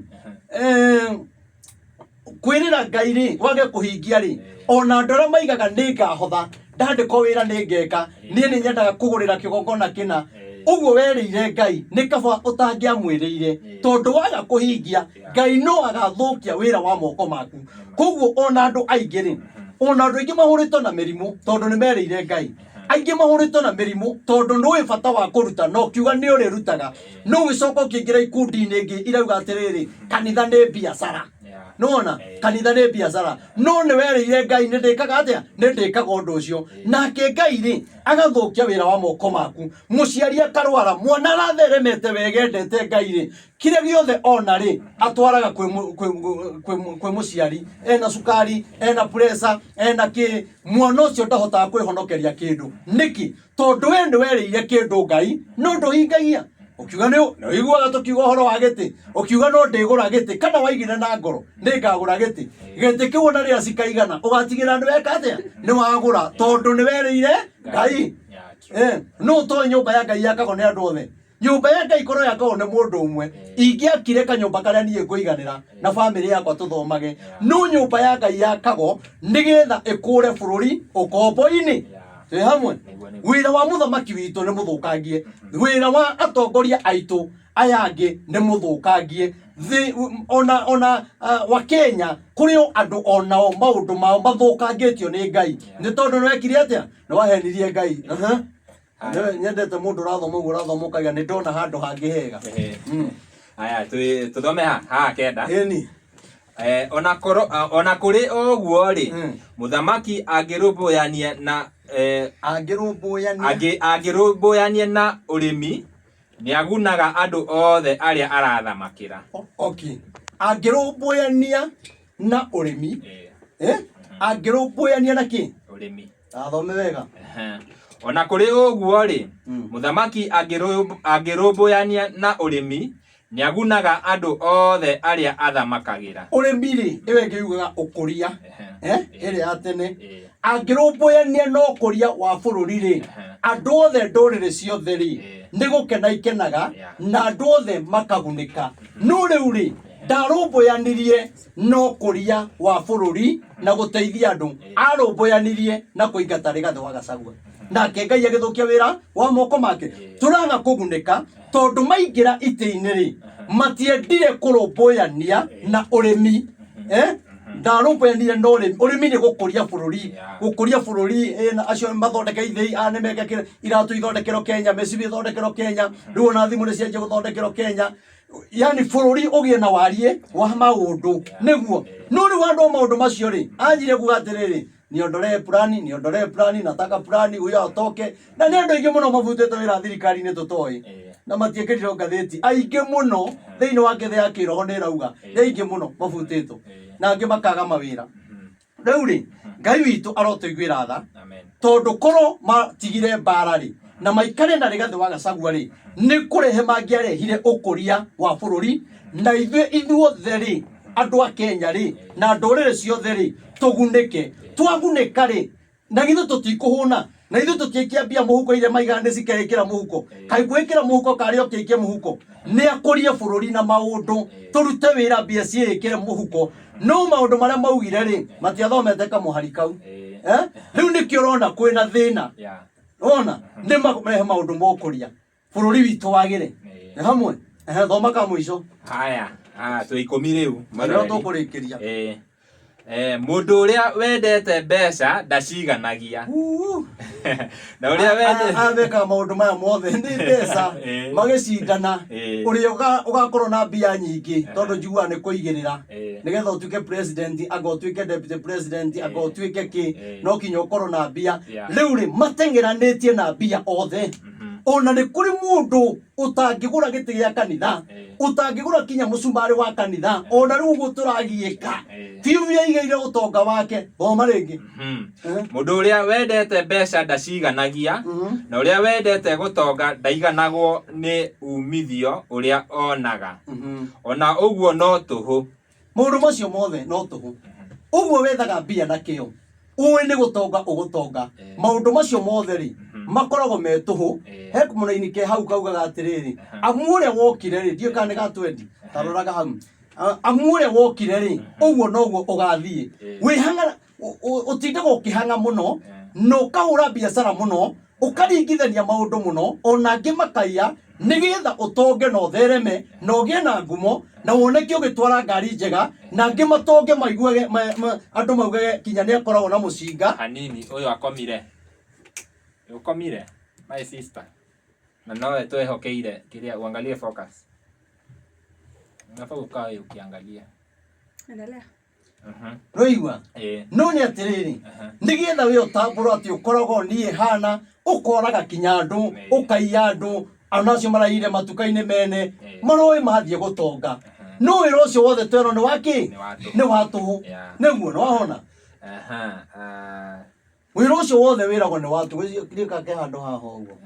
kwĩrĩra Ngai rĩ, wage kũhingia rĩ, ona andũ arĩa maigaga nĩ ngahotha, ndandĩkwo wĩra nĩ ngeka, niĩ nĩ nyendaga kũgũrĩra kĩgongona kĩna, ũguo werĩire Ngai nĩ kaba ũtangĩamwĩrĩire, tondũ waga kũhingia Ngai no agathũkia wĩra wa moko maku. Koguo ona andũ aingĩ rĩ, ona andũ aingĩ mahũrĩtwo na mĩrimũ tondũ nĩ merĩire Ngai. Aingĩ mahũrĩtwo na mĩrimũ tondũ nĩũĩ bata wa kũruta na ũkiuga nĩ ũrĩrutaga, no ũgĩcoka ũkĩingĩra ikundi-inĩ ingĩ irauga atĩrĩrĩ, kanitha nĩ biacara. Nĩwona kanitha nĩ biacara, no nĩ werĩire Ngai nĩ ndĩkaga atĩa, nĩ ndĩkaga ũndũ ũcio. Nake Ngai rĩ agathũkia wĩra wa moko maku. Mũciari akarwara, mwana aratheremete wega endete Ngai rĩ, kĩrĩa gĩothe ona rĩ atwaraga kwĩ kwĩ mũciari, ena cukari, ena pressure, ena kĩ. Mwana ũcio ndahotaga kwĩhonokeria kĩndũ. Nĩkĩ? Tondũ we nĩ werĩire kĩndũ Ngai no ndũhingagia. Ũkiuga nĩ ũiguaga tũkiuga ũhoro wa gĩtĩ, ũkiuga no ndĩgũra gĩtĩ, kana waigire na ngoro nĩ ngagũra gĩtĩ. Gĩtĩ kĩu ona rĩrĩa cikaigana ũgatigĩra nĩ weka atĩa, nĩ wagũra, tondũ nĩ werĩire Ngai. No ũtoĩ nyũmba ya Ngai yakagwo nĩ andũ othe. Nyũmba ya Ngai korwo yakagwo nĩ mũndũ ũmwe, ingĩakire kanyũmba karĩa niĩ ngũiganĩra na bamĩrĩ yakwa tũthomage. No nyũmba ya Ngai yakagwo nĩgetha ĩkũre bũrũri ũkombo-inĩ. Twĩ hamwe? Wĩra wa mũthamaki witũ nĩ mũthũkangie, wĩra wa atongoria aitũ aya angĩ nĩ mũthũkangie. Thĩ ona wa Kenya kũrĩ o andũ onao maũndũ mao mathũkangĩtio nĩ Ngai. Nĩ tondũ nĩ wekire atĩa? Nĩ wahenirie Ngai. Aha. Nyendete mũndũ ũrathoma ũguo ũrathoma ũkaiga nĩ ndona handũ hangĩ hega. Aya, tũthome haha kenda. Ĩni. Ona kũrĩ o ũguo rĩ, mũthamaki angĩrũmbũyania na angĩrũmbũyania angĩrũmbũyania na ũrĩmi, nĩagunaga andũ othe arĩa arathamakĩra. Okay. Angĩrũmbũyania na ũrĩmi. Angĩrũmbũyania na kĩ? Ũrĩmi. Athome wega. Ona kũrĩ ũguo rĩ, mũthamaki angĩrũmbũyania na ũrĩmi, nĩagunaga andũ othe arĩa athamakagĩra. Ũrĩmi rĩ, ĩyo ĩngĩ yugaga ũkũria, ĩrĩa ya tene. Angĩrũmbũyania na ũkũria wa bũrũri rĩ, andũ othe ndũrĩrĩ ciothe rĩ, nĩ gũkena ikenaga, na andũ othe makagunĩka. No rĩu rĩ, ndarũmbũyanirie na ũkũria wa bũrũri na gũteithia andũ, arũmbũyanirie na kũingata Rigathĩ wa Gachagua. Nake Ngai agĩthũkia wĩra wa moko make. Tũraga kũgunĩka tondũ maingĩra itĩ-inĩ rĩ, matiendire kũrũmbũyania na ũrĩmi. Ndarũmbũyanirie na ũrĩmi. Ũrĩmi nĩ gũkũria bũrũri, gũkũria bũrũri, na acio mathondeke ithĩi, aya nĩ meke iratũ ithondekerwo Kenya, mĩcibi ĩthondekerwo Kenya, rĩu ona thimũ nĩ cianjia gũthondekerwo Kenya. Yani bũrũri ũgĩe na wariĩ wa maũndũ nĩguo. No rĩu andũ a maũndũ macio rĩ, anjire kuga atĩrĩrĩ, niondolee plani, niondolee plani, nataka plani, huyo atoke. Na nĩ andũ aingĩ mũno mabutĩtwo wĩra thirikari-inĩ tũtoĩ, na matiĩkĩrirwo ngathĩti. Aingĩ mũno thĩinĩ wa ngĩthĩ ya kĩroho nĩ ĩrauga nĩ aingĩ mũno mabutĩtwo, na angĩ makaga mawĩra. Rĩu rĩ, Ngai witũ arotũiguĩra tha, tondũ korwo matigire mbara rĩ, na maikare na Rigathĩ wa Gachagua rĩ, nĩ kũrehe mangĩarehire ũkũria wa bũrũri, na ithuĩ ithuothe rĩ, andũ a Kenya rĩ, na ndũrĩrĩ ciothe rĩ, tũgunĩke. Twagunĩka rĩ, na githĩ tũtikũhũna, na ithuĩ tũtiaikia mbia mũhuko iria maigaga nĩ cikeĩkĩra mũhuko. Kaĩ gwĩkĩra mũhuko karĩ o kĩikie mũhuko? Nĩ akũrie bũrũri na maũndũ, tũrute wĩra mbia ciĩĩkĩre mũhuko. No maũndũ marĩa maugire rĩ, matiathomete kamũhari kau. Rĩu nĩkĩo ũrona kwĩna thĩna. Wona? Nĩ marehe maũndũ ma ũkũria. Bũrũri witũ wagĩre. Nĩ hamwe? Thoma ka mũico. Haya, twĩ ikũmi rĩu. Nĩrĩo tũkũrĩkĩria. Mũndũ ũrĩa wendete mbeca ndaciganagia. Na ũrĩa wendete Aya mekaga maũndũ maya mothe nĩ mbeca, magĩcindana. Ũrĩa ũgakorwo na mbia nyingĩ, tondũ njiguaga nĩ kũigĩrĩra. Nĩgetha ũtuĩke president, anga ũtuĩke deputy president, anga ũtuĩke kĩ, no kinya ũkorwo na mbia. Rĩu rĩ, mateng'eranĩtie na mbia othe. Ona nĩ kũrĩ mũndũ ũtangĩgũra gĩtĩ gĩa kanitha, ũtangĩgũra kinya mũcumarĩ wa kanitha, ona rĩu ũguo tũragiĩka. Biũ biũ aigĩire ũtonga wake. Thoma rĩngĩ. Mũndũ ũrĩa wendete mbeca ndaciganagia, na ũrĩa wendete gũtonga ndaiganagwo nĩ umithio ũrĩa onaga. Ona ũguo no tũhũ. Maũndũ macio mothe no tũhũ. Ũguo wethaga mbia na kĩo, ũĩ nĩ gũtonga ũgũtonga. Maũndũ macio mothe rĩ, makoragwo me tũhũ. He kamũraini ke hau kaugaga atĩrĩrĩ, amu ũrĩa wokire rĩ, ndiũĩ kana nĩ ga twendi, ta roraga hau. Amu ũrĩa wokire rĩ, ũguo noguo ũgathiĩ. Wĩhang'a, ũtindaga ũkĩhang'a mũno, na ũkahũra biacara mũno, ũkaringithania maũndũ mũno, ona angĩ makaiya, nĩgetha ũtonge na ũthereme, na ũgĩe na ngumo, na woneke ũgĩtwara ngari njega, na angĩ matonge maiguage, andũ maugage kinya nĩ akoragwo na mũcinga. Hanini, ũyũ akomire. Ũkomire, my sister. Na nowe twehokeire kĩrĩa, uangalie focus. Unafaa ukae ukiangalia. Endelea. Rũigua? Ĩĩ. No nĩ atĩrĩrĩ, nĩgetha we ũtambũrwo atĩ ũkoragwo niĩ hana, ũkoraga kinya andũ, ũkaiya andũ, ona acio maraiyire matuka-inĩ mene, maroĩ mathiĩ gũtonga. No wĩra ũcio wothe twerwo nĩ wa kĩ? Nĩ wa tũhũ. Nĩ wa tũhũ. Yeah. Nĩguo, nĩ wahona? Aha, ah, Wĩra ũcio wothe wĩragwo nĩ wa tũhũ. Gĩka ke handũ haha ũguo.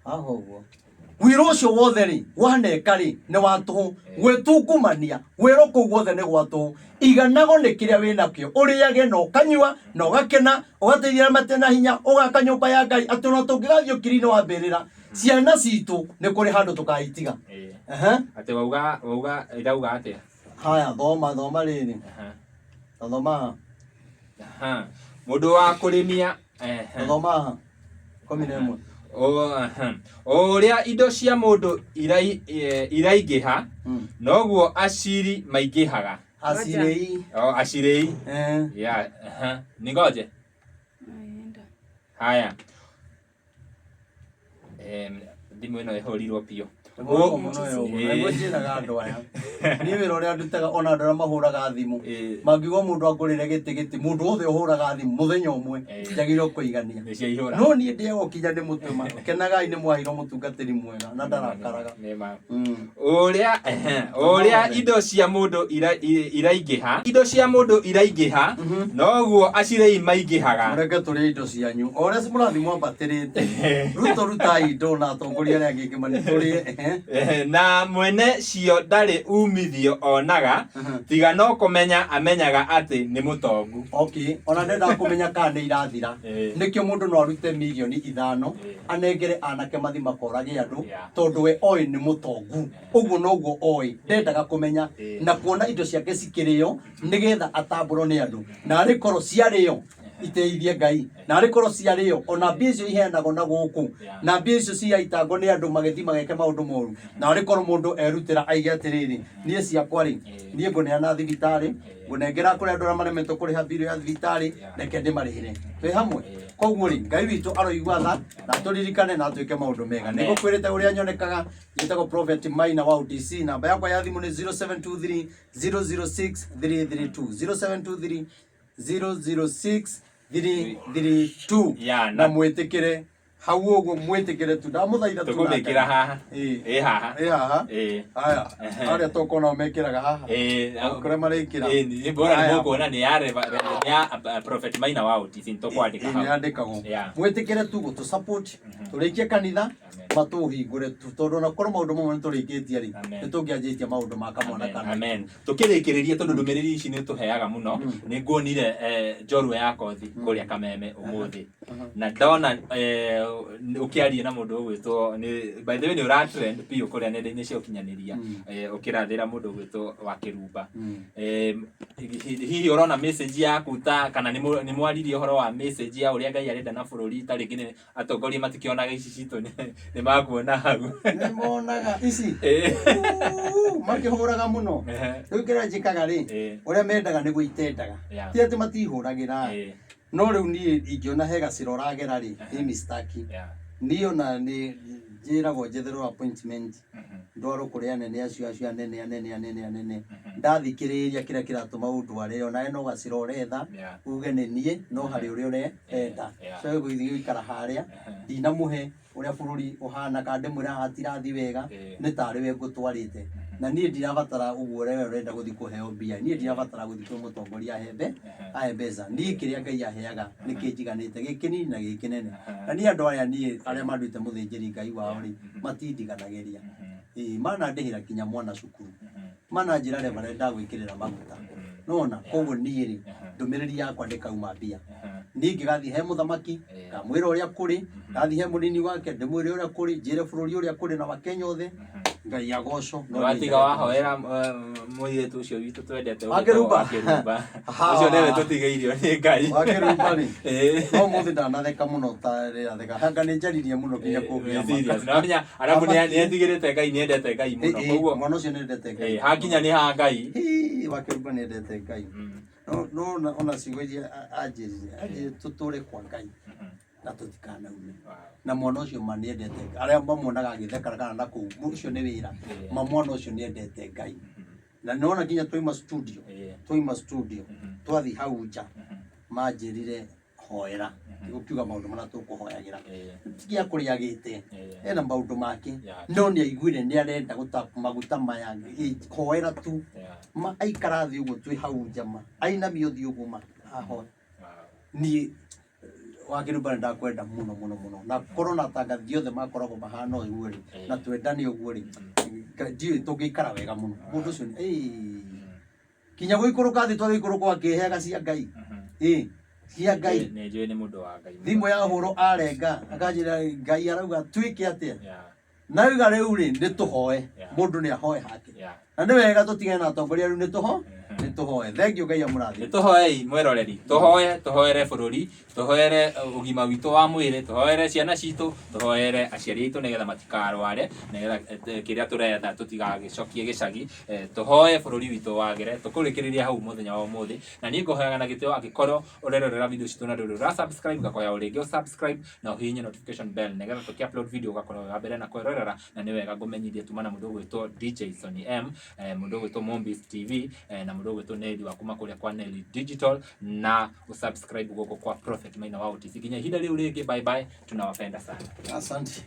Haha ũguo. Wĩra ũcio wothe rĩ, waneka rĩ, nĩ wa tũhũ. Gwĩtungumania, wĩra kũu guothe nĩ gwa tũhũ. Iganago nĩ kĩrĩa wĩ nakĩo, ũrĩage na ũkanyua na ũgakena, ũgateithia arĩa matarĩ na hinya, ũgaka nyũmba ya Ngai, atĩ ona tũngĩgathiĩ ũkiri-inĩ wa mbĩrĩra, ciana citũ nĩ kũrĩ handũ tũkaitiga. Ĩĩ. Ehe. Atĩ wauga ĩrauga atĩa? Haya, thoma thoma rĩrĩ. Thoma haha. Aha. Mũndũ wa kũrĩmia ehe. Thoma haha. 11. O aha. O ũrĩa indo cia mũndũ iraingĩha noguo aciri maingĩhaga. Acirei. O acirei. Eh. Yeah, aha. Ningoje. Naenda. Haya. Thimũ ĩno ĩhũrirwo biũ. Ũguo mũno yo ũguo. Nĩguo njĩraga andũ aya. Niĩ wĩra ũrĩa ndutaga ona andũ arĩa mahũraga thimũ. Mangiuga mũndũ angũrĩre gĩtĩ gĩtĩ, mũndũ wothe ũhũraga thimũ mũthenya ũmwe njagĩrĩirwo kũigania. Nĩ ciaihũra. No niĩ ndĩaga gũkinya nĩ mũtwe ma. Kenagai nĩ mwaheirwo mũtungatĩri mwega na ndarakaraga. Nĩ ma. Ũrĩa ũrĩa indo cia mũndũ iraingĩha, indo cia mũndũ iraingĩha, noguo acirei maingĩhaga. Mũreke tũrĩe indo cianyu. O ũrĩa mũrathiĩ mwambatĩrĩte. Ruto rutai indo na atongoria arĩa angĩ Kĩmani tũrĩe. Na mwene cio ndarĩ umithio onaga, tiga no kũmenya amenyaga atĩ nĩ mũtongu. Okay, ona ndendaga kũmenya kana nĩ irathira. Nĩkĩo mũndũ no arute mirioni 5 anengere anake mathi makorage andũ tondũ we oĩ nĩ mũtongu. Ũguo noguo oĩ, ndendaga kũmenya na kuona indo ciake cikĩrĩo nĩgetha atambũrwo nĩ andũ. Na arĩ korwo ciarĩo iteithie Ngai, na arĩ korwo ciarĩo ona mbia icio iheanagwo na gũkũ, na mbia icio ciaitangwo nĩ andũ magĩthiĩ mageke maũndũ moru, na arĩ korwo mũndũ erutĩra aige atĩrĩrĩ, niĩ ciakwa rĩ, niĩ ngũneana thibitarĩ, ngũnengera kũrĩ andũ arĩa maremetwo kũrĩha bill ya thibitarĩ, reke ndĩmarĩhĩre. Twĩ hamwe? Koguo rĩ, Ngai witũ aroigua tha na atũririkane na atwĩke maũndũ mega. Nĩ ngũkwĩrĩte ũrĩa nyonekaga, njĩtagwo Prophet Maina wa OTC, namba yakwa ya thimũ nĩ 0723 006 332, 0723 006 332. Ya, na mwĩtĩkĩre hau ũguo, mwĩtĩkĩre tu, ndamũthaitha tu na Tũkũmĩkĩra Ngai. haha. Ĩĩ. Ĩ haha. Ĩ haha. Ĩ. Haya, arĩa tũkuona mekĩraga haha. Ĩ. Kũrĩa marĩkĩra. Ĩ, nĩ bora nĩ Haya. mũkuona nĩ ya nĩ ya Prophet Maina wa OTC nĩ tũkwandĩka Ĩ, hau. nĩ yandĩkagwo. Yeah. Mwĩtĩkĩre tu gũtũ support, tũrĩkie kanitha, Amen. matũhingũre tu, tondũ ona korwo maũndũ mamwe nĩ tũrĩkĩtie rĩ, Amen. nĩ tũngĩanjĩtie maũndũ ma kamwana Amen, kana. amen. Tũkĩrĩkĩrĩria tondũ ndũmĩrĩri ici nĩ tũheaga mũno, nĩ nguonire njorua ya kothi kũrĩa Kameme ũmũthĩ na ndona ũkĩaria na mũndũ ũgwĩtwo nĩ, by the way, nĩ ũra trend biũ kũrĩa nenda-inĩ cia ũkinyanĩria, ũkĩrathĩra mũndũ ũgwĩtwo wa Kĩrumba. Hihi ũrona message yaku ta kana nĩ mwaririe ũhoro wa message ya ũrĩa Ngai arenda na bũrũri, ta rĩngĩ nĩ atongoria matikĩonaga ici citũ nĩ makuona hau? Nĩ monaga ici. Ĩĩ. Makĩhũraga mũno. Rĩu kĩrĩa njĩkaga rĩ, ũrĩa mendaga nĩguo itendaga. Ti atĩ matihũragĩra. No rĩu niĩ ingĩona he gacĩra ũragera rĩ, mimi sitaki. Niĩ ona nĩ njĩragwo njetherwo appointment, ndwarwo kũrĩ anene acio acio anene anene anene anene. Ndathikĩrĩria kĩrĩa kĩratũma ũndware, onawe no gacĩra ũretha, uge nĩ niĩ, no harĩ ũrĩa ũrenda. So gũthiĩ gũikara harĩa, ndinamũhe ũrĩa bũrũri ũhana kana ndĩmwĩre haha hatirathiĩ wega, nĩ tarĩ we ngũtwarĩte. Na niĩ ndirabatara ũguo ũrĩa we ũrenda gũthiĩ kũheo mbia. Niĩ ndirabatara gũthiĩ kwĩ mũtongoria ahembe, ahe mbeca. Niĩ kĩrĩa Ngai aheaga nĩ kĩnjiganĩte, gĩ kĩnini na gĩ kĩnene. Na niĩ andũ aya niĩ arĩa manduĩte mũthĩnjĩri Ngai wao rĩ, matindiganagĩria. Ĩĩ, manandĩhĩra kinya mwana cukuru. Mananjĩra Reverend ndagwĩkĩrĩra maguta. Nĩwona? Koguo niĩ rĩ, ndũmĩrĩri yakwa ndĩkauma mbia. Niĩ ingĩgathiĩ he mũthamaki, ngamwĩra ũrĩa kũrĩ, ndathiĩ he mũnini wake ndĩmwĩre ũrĩa kũrĩ, njĩre bũrũri ũrĩa kũrĩ na Wakenya othe, Ngai agocwo. No niĩ Watiga njage wahoera mũirĩtu ũcio witũ twendete Wa Kĩrumba? wa Kĩrumba. Ha. Ũcio nĩwe tũtigĩirio nĩ Ngai. Wa Kĩrumba rĩ, Ĩĩ. no mũthĩ ndanatheka mũno ta rĩratheka. Anga nĩ njaririe mũno nginya kũngĩa Ĩĩ, serious. Na wamenya, arabu nĩ etigĩrĩte Ngai, nĩ endete Ngai mũno. Koguo Mwana ũcio nĩ endete Ngai. Ĩĩ, hakinya nĩ ha Ngai. Hii, wa Kĩrumba nĩ endete Ngai. No no ona ciugo iria anjĩrire tũtũre kwa Ngai na tũtikanaume. Na mwana ũcio ma nĩ endete Ngai. Arĩa mamuonaga agĩtheka kana na kũu, ũcio nĩ wĩra. Ma mwana ũcio nĩ endete Ngai. Na nona nginya twaima studio, twaima studio, twathi hau nja, manjĩrire hoera, tigũkiuga maũndũ marĩa tũkũhoyagĩra, tigia kũrĩa agĩte ena maũndũ make, no nĩ aiguire nĩ arenda gũta maguta maya, hoera tu. Ma aikara thĩ ũguo twĩ hau nja, ma ainamia ũthiũ ũguo, ma ahoya. Niĩ wakĩrumba nĩ ndakwenda mũno mũno mũno, na korwo na atangathi othe makoragwo mahana ũguo rĩ, na twendane ũguo rĩ, ndiũĩ tũngĩikara wega mũno. Mũndũ ũcio kinya gũikũrũka thĩ, twagĩikũrũka akĩheaga cia Ngai, ĩ cia Ngai. Nĩ njũĩ nĩ mũndũ wa Ngai. Thimũ ya hũrwo arenga akanjĩra Ngai arauga twĩke atĩa. Na rĩu rĩu rĩ, nĩ tũhoe. Mũndũ nĩ ahoe hake. Na nĩ wega tũtigane na atongoria rĩu, nĩ tũho nĩ tũhoe. Thank you, Ngai amũrathime. Nĩ tũhoei mwĩroreri, tũhoe, tũhoere bũrũri, tũhoere ũgima witũ wa mwĩrĩ, tũhoere ciana citũ, tũhoere aciari aitũ nĩgetha matikarware, nĩgetha kĩrĩa tũretha tũtigagĩcokie gĩcagi. Tũhoe bũrũri witũ wagĩre. Tũkũrĩkĩrĩria hau mũthenya wa ũmũthĩ, na niĩ ngũhoyaga na gĩtĩo, angĩkorwo ũrerorera video citũ na ndũrĩ ũra subscribe, ngakoya o rĩngĩ ũ subscribe na ũhihinye notification bell nĩgetha tũkĩ upload video ũgakorwo wĩ wa mbere na kwĩrorera. Na nĩ wega ngũmenyithie tuma na mũndũ ũgwĩtwo DJ Sonny M, mũndũ ũgwĩtwo Mombis TV, na mũndũ ũgwĩtwo Nelly wa kuma kũrĩa kwa Nelly Digital, na ũsubscribe gũkũ kwa Prophet Maina wa OTC. Nginya ihinda rĩu rĩngĩ, bye bye, tunawapenda sana. Asante.